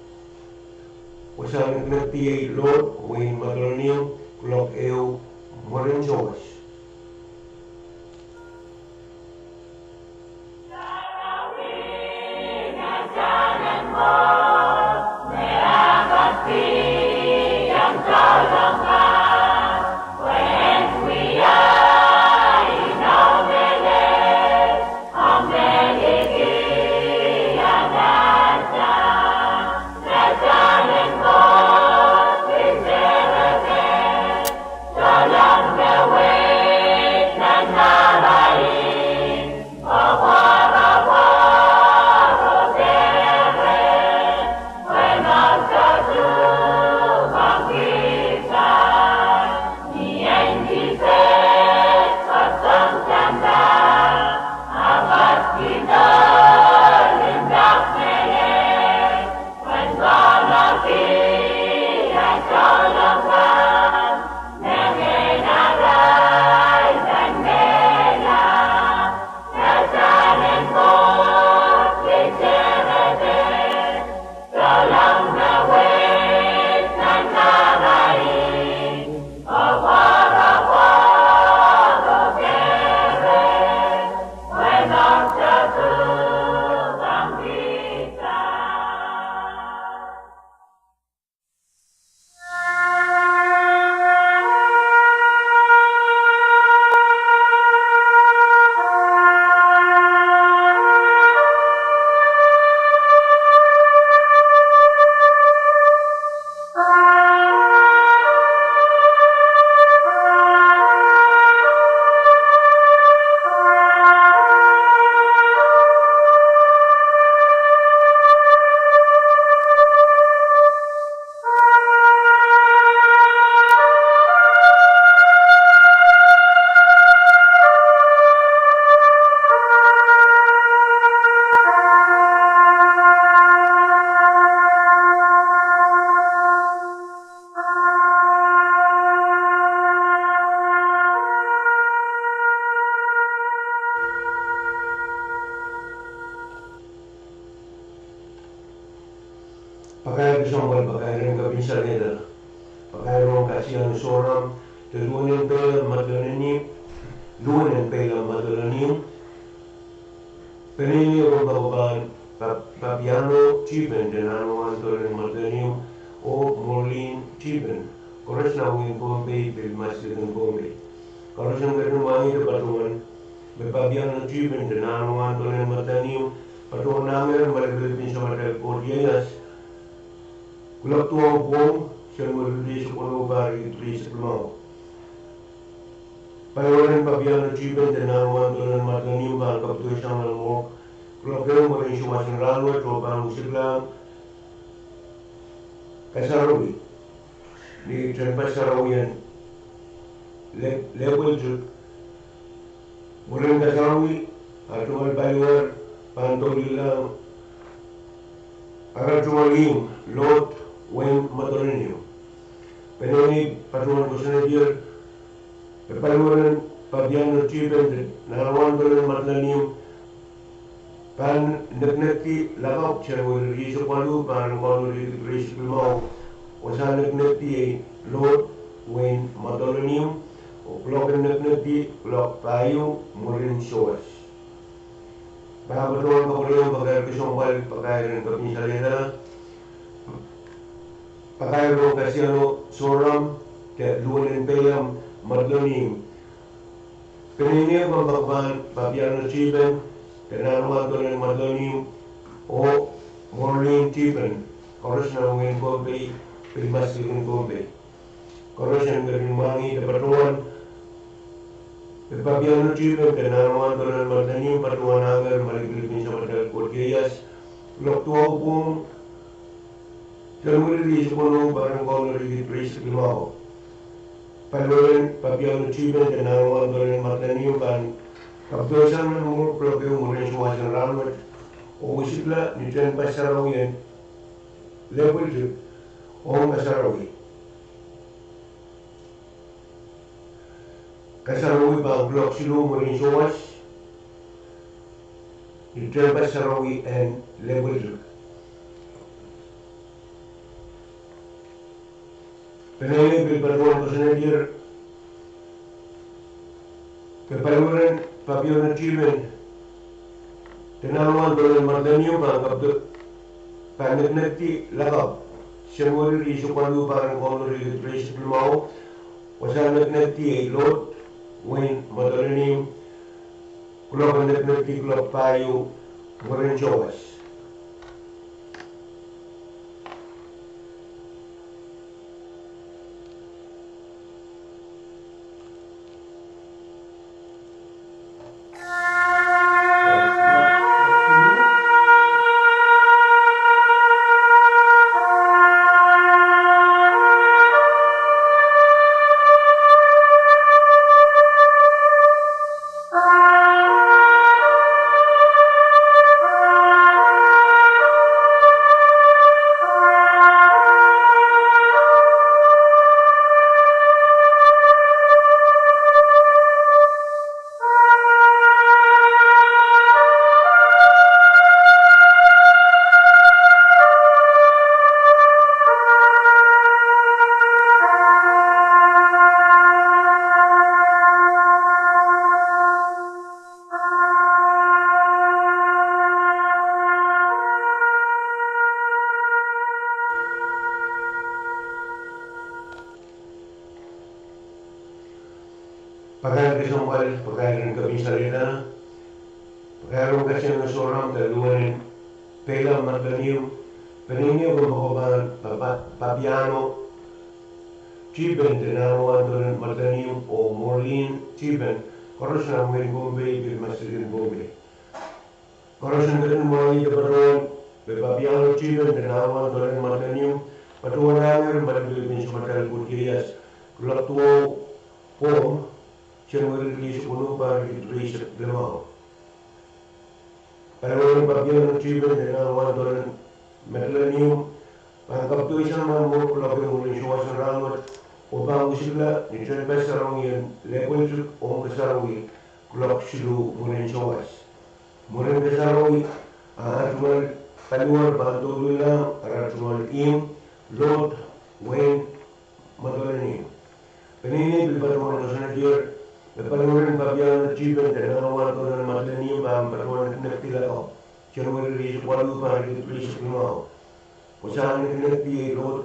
oh sang nekinekdi ei Lord Wayne Madolenihmw kuloak ehu mwurin souwas. Pakairong kepin salehda. Pakairong kasiano Sohrom, de luhn en Peilam Madolenihmw, luhn en Peilam Madolenihmw. Peneinei kompoakepahn Pap-, Papiano Tipen de Nanwahn Dolen Madolenihmw oh Morlin Tipen, koaros nan wehin Pohnpei, pil maslikin Pohnpei. Koaros en ketin mwahngih de patohwan me Papiano Tipen de Nanwahn Dolen Madolenihmw patohwan ahngehr malipilipin samatail koht ieias kuloak duwau pwong, Senweri rieisek weneu, pahr riekid rieisek limau. Paliwaren Papiano Tipen de Nanwahn Dolen Madolenihmw pahn kapwdeuwsang nan morgue kuloak ehu mwurin souwas en rahnwet oh pahn wisikla kasarawi ni tehnpas sarawi en Le-, Lepweltik. Mwurin kasarawi, ar tungoal paliwar pahn doulahng ar tungoal ihmw, Lord Wayne Madolenihmw. Peneinei patohwan koasoanehdier me paliwaren Papiano Tipen de Nanwahn Dolen Madolenihmw pahn nekinekdi lakapw Senweri rieisek waluh, pahr en kauno riekid rieisek limau. Wasahn nekinekdi iei Lord Wayne Madolenihmw, oh kuloak en nekinekdi kuloak pahieu mwurin souwas. Pahn patohwan kapwurehiong pakair kesempwal, pakair en kepin salehda. Pakairong kasiano Sohrom, de luhn en Peilam Madolenihmw. Peneinei kompoakepahn Papiano Tipen de Nanwahn Dolen Madolenihmw oh Morlin Tipen, koaros nan wehin Pohnpei, pil maslikin Pohnpei. Koaros en ketin mwahngih de patohwan me Papiano Tipen de Nanwahn Dolen Madolenihmw patohwan ahngehr malipilipin samatail koht ieias kuloak duwau pwong, Senweri rieisek weneu, pahr en kauno riekid rieisek limau. Paliwaren Papiano Tipen de Nanwahn Dolen Madolenihmw pahn kapwdeuwsang nan morgue kuloak ehu mwurin souwas en rahnwet oh wisikla ni tehnpas sarawi en Lepweltik ong kasarawi. Kasarawi pahn kuloak siluh mwurin souwas ni tehnpas sarawi en Lepweltik. Peneinei pil patohwan koasoanehdier me paliwaren Papiano Tipen de Nanwahn Dolen Madolenihmw pahn kapwde-, pahn nekinekdi lakapw Senweri rieisek waluh, pahr en kauno riekid rieisek limau. Wasahn nekinekdi iei Lord Wayne Madolenihmw, kuloak en nekinekdi kuloak pahieu mwurin souwas. Pakair kesempwal, pakair en kepin salehda. Pakairong kasiano Sohrom de luhn en Peilam Madolenihmw, peneinei kompoakepahn Papa-, Papiano Tipen de Nanwahn Dolen Madolenihmw oh Morlin Tipen, koaros nan wehin Pohnpei, pil maslikin Pohnpei. Koaros en ketin mwahngih de patohwan me Papiano Tipen de Nanwahn Dolen Madolenihmw patohwan ahngehr malipilipin samatail koht ieias kuloak duwau pwong, Senweri rieisek weneu, pahr riekid rieisek limau. Paliwaren Papiano Tipen de Nanwahn Dolen Madolenihmw pahn kapwdeuwsang nan morgue kuloak ehu mwurin souwas en rahnwet oh pahn wisikla ni tehnpas sarawi en Lepweltik ong kasarawi kuloak siluh mwurin souwas. Mwurin kasarawi, ar tungoal paliwar pahn douluhlahng ar tungoal ihmw, Lord Wayne Madolenihmw. Peneinei pil patohwan koasoanehdier me paliwaren papiaun en tihpen de nangawa en Kounen Madolenihmw pahn patohwan nekinekdi lakapw January rieisek waluh, pahr rieisek limau. Wasahn nekinekdi iei Lord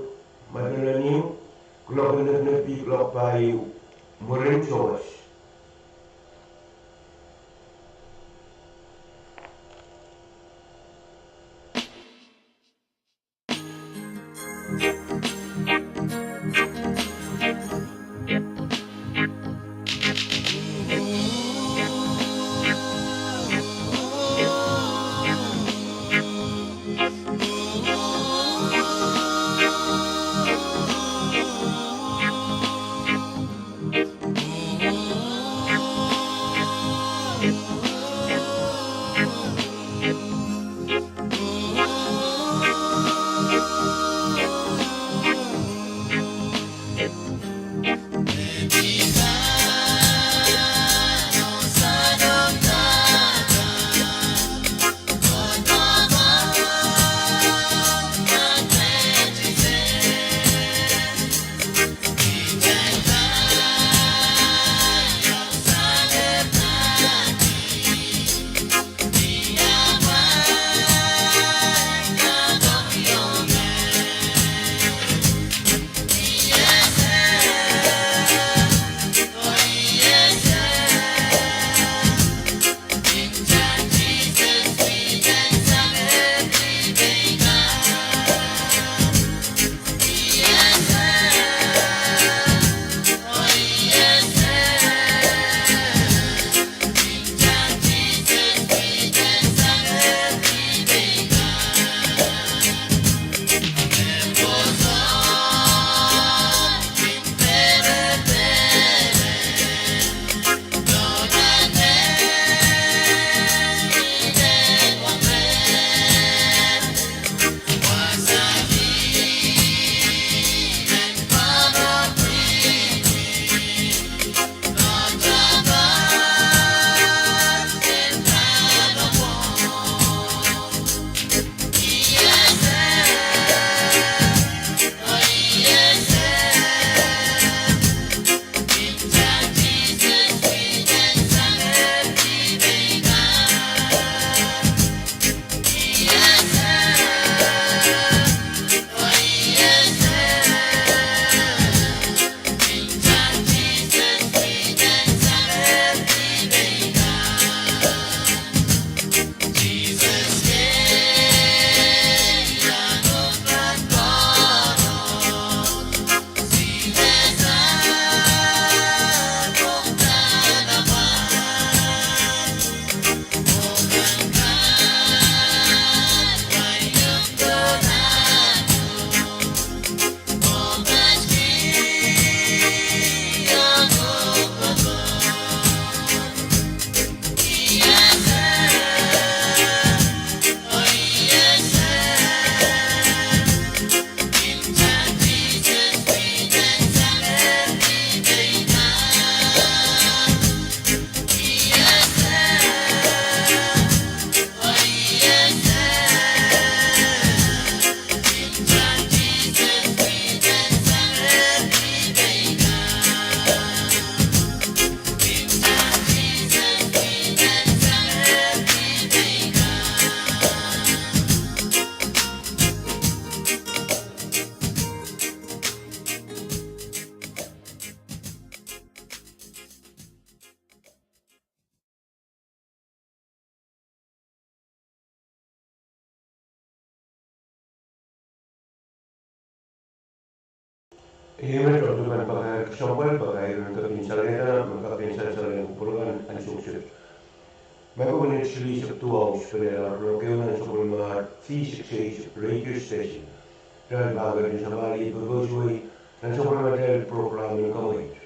Madolenihmw, kuloak en nekinekdi kuloak pahieu mwurin Sohs. Ih me tohto pahn pakair kesempwal, pakair en kepin salehda, me kepin sansalehng kupwur kan ansou koaros. Microphone silihsek duwau, spelel ar lokeun nan sapwellimahr V six eight radio station. Irail pahn ketin samwalih pwe koasoai nan sapwellimatail program en Kamweid.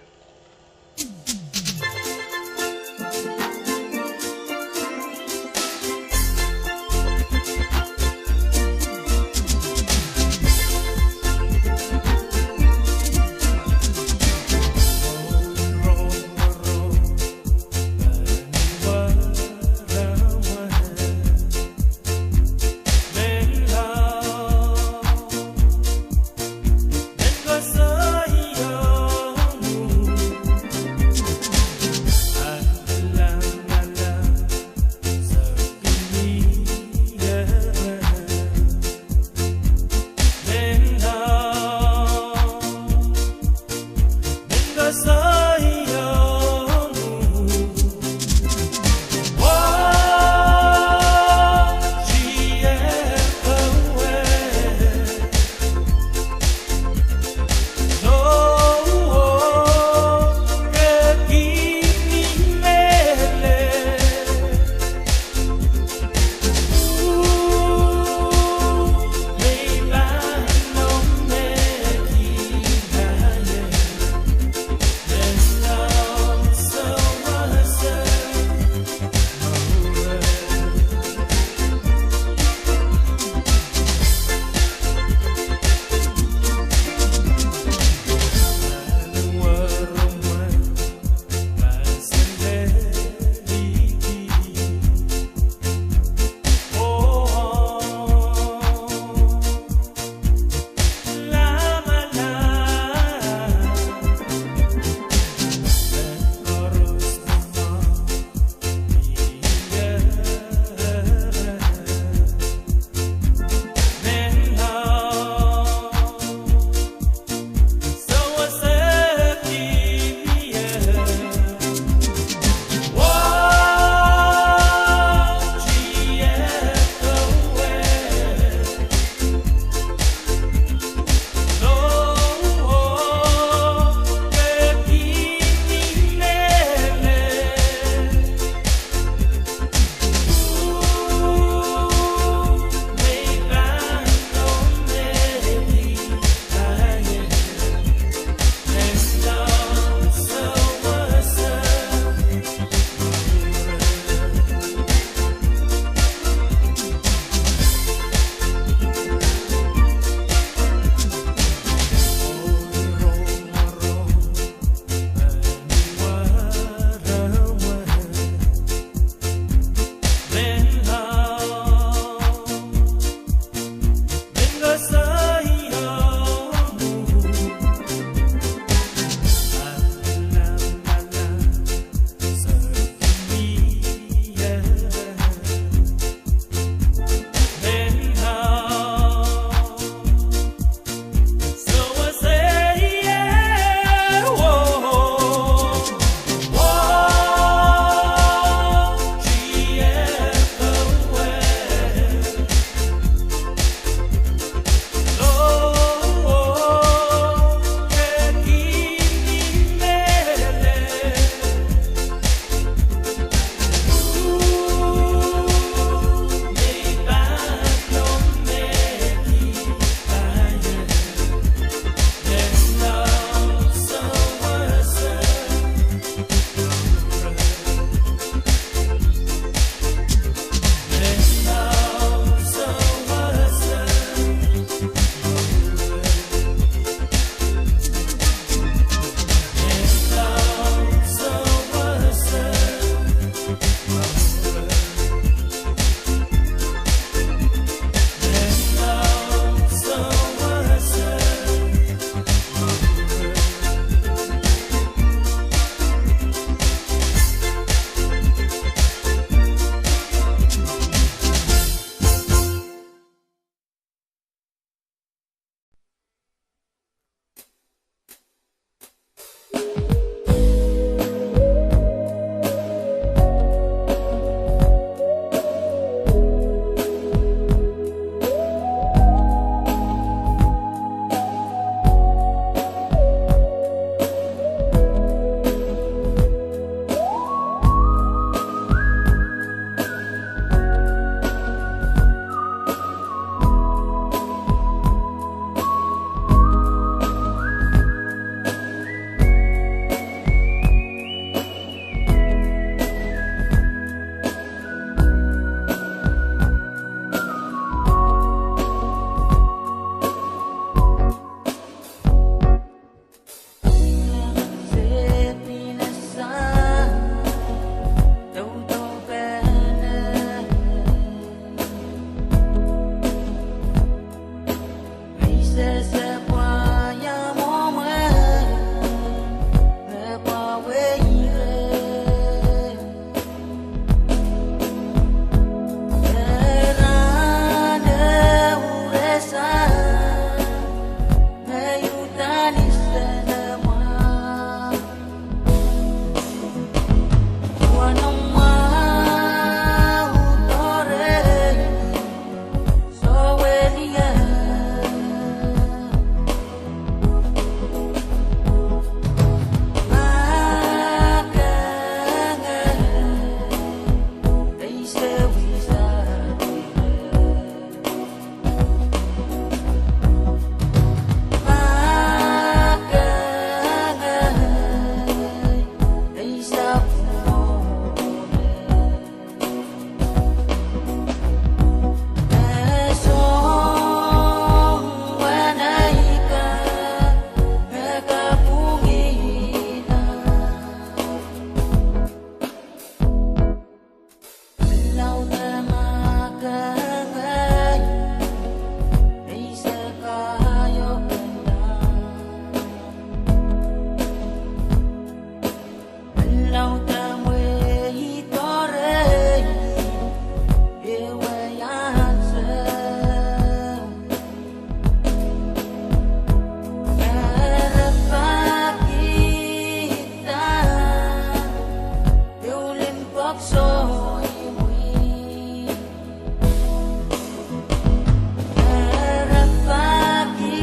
Soh, imwi.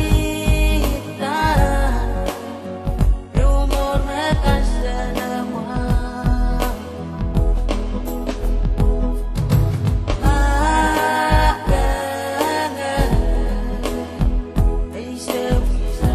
Erepakihda. Rumor me kansenamwa. Mahkenge. Eisek wisa.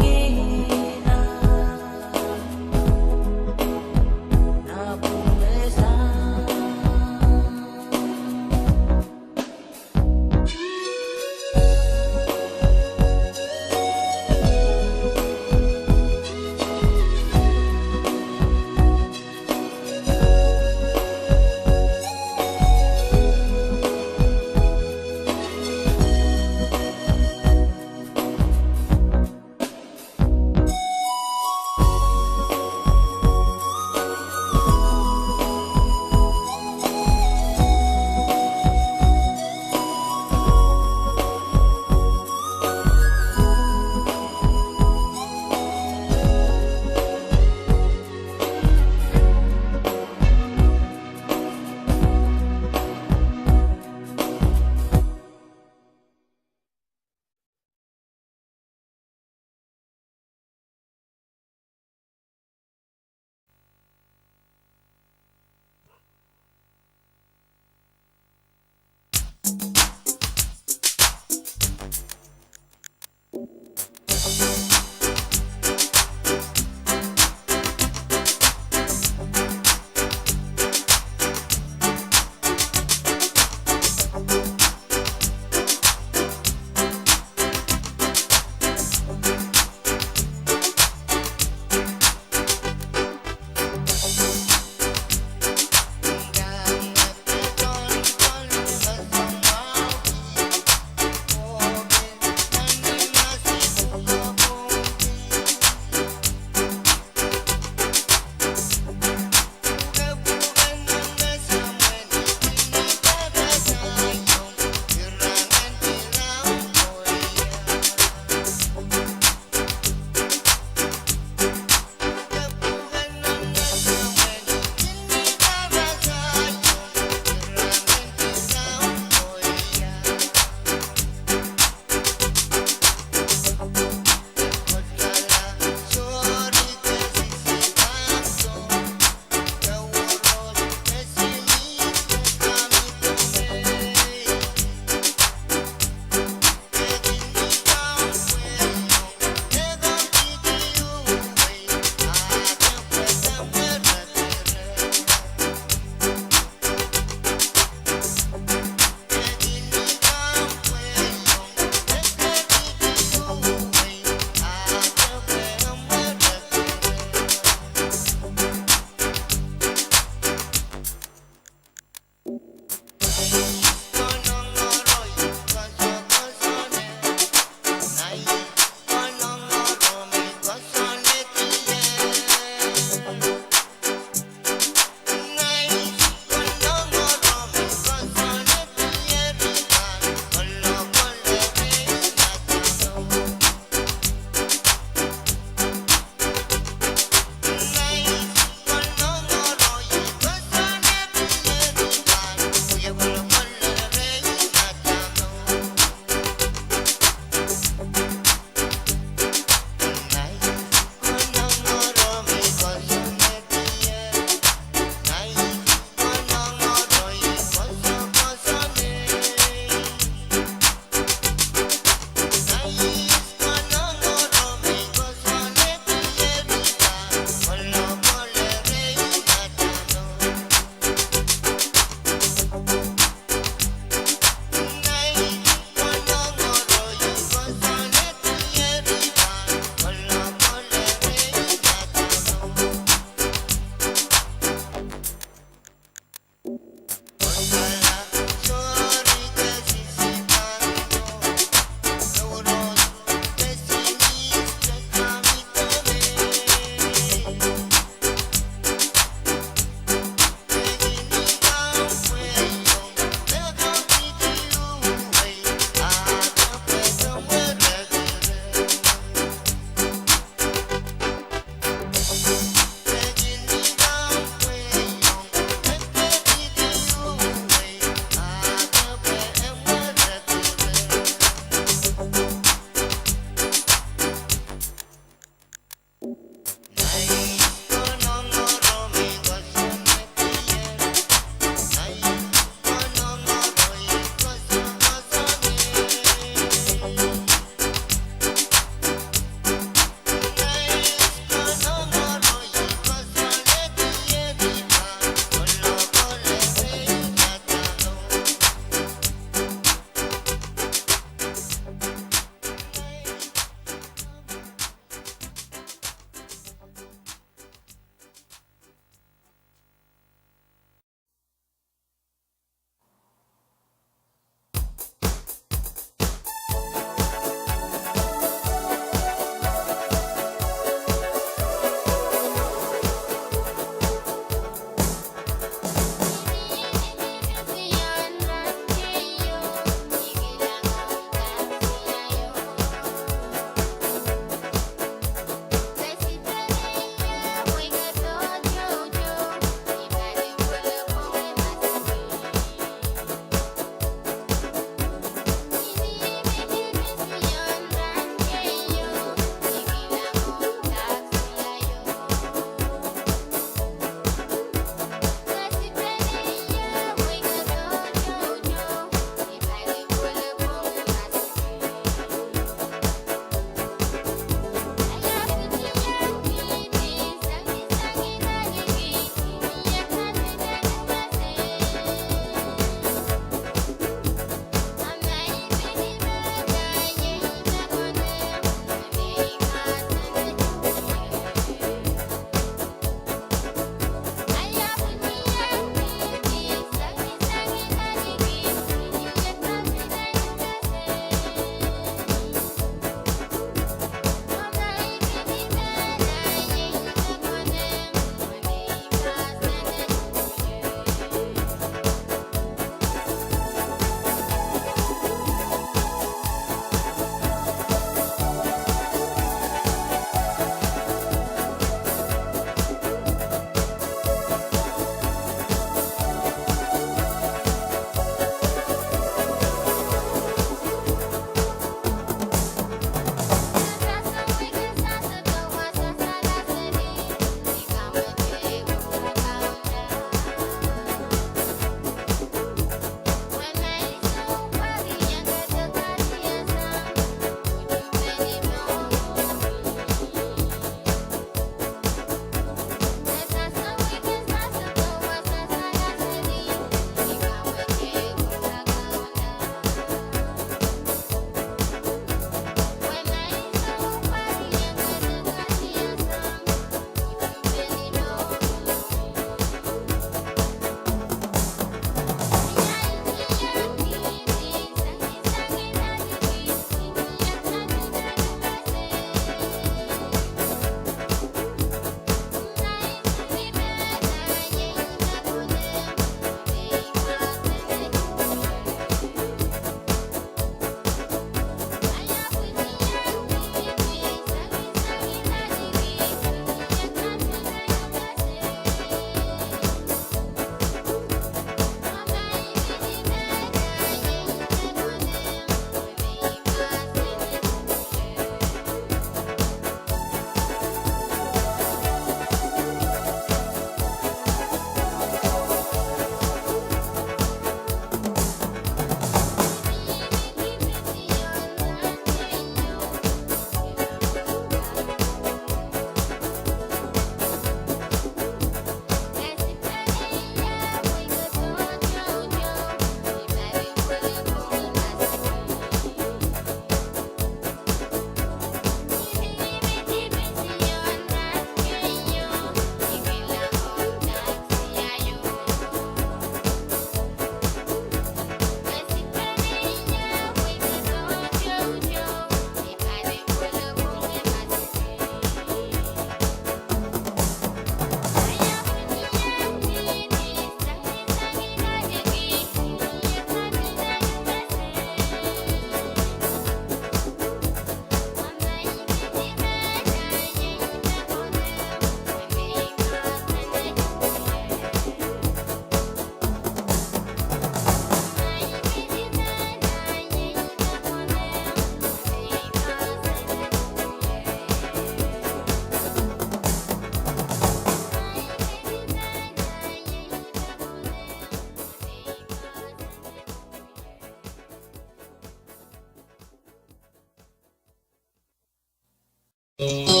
Thank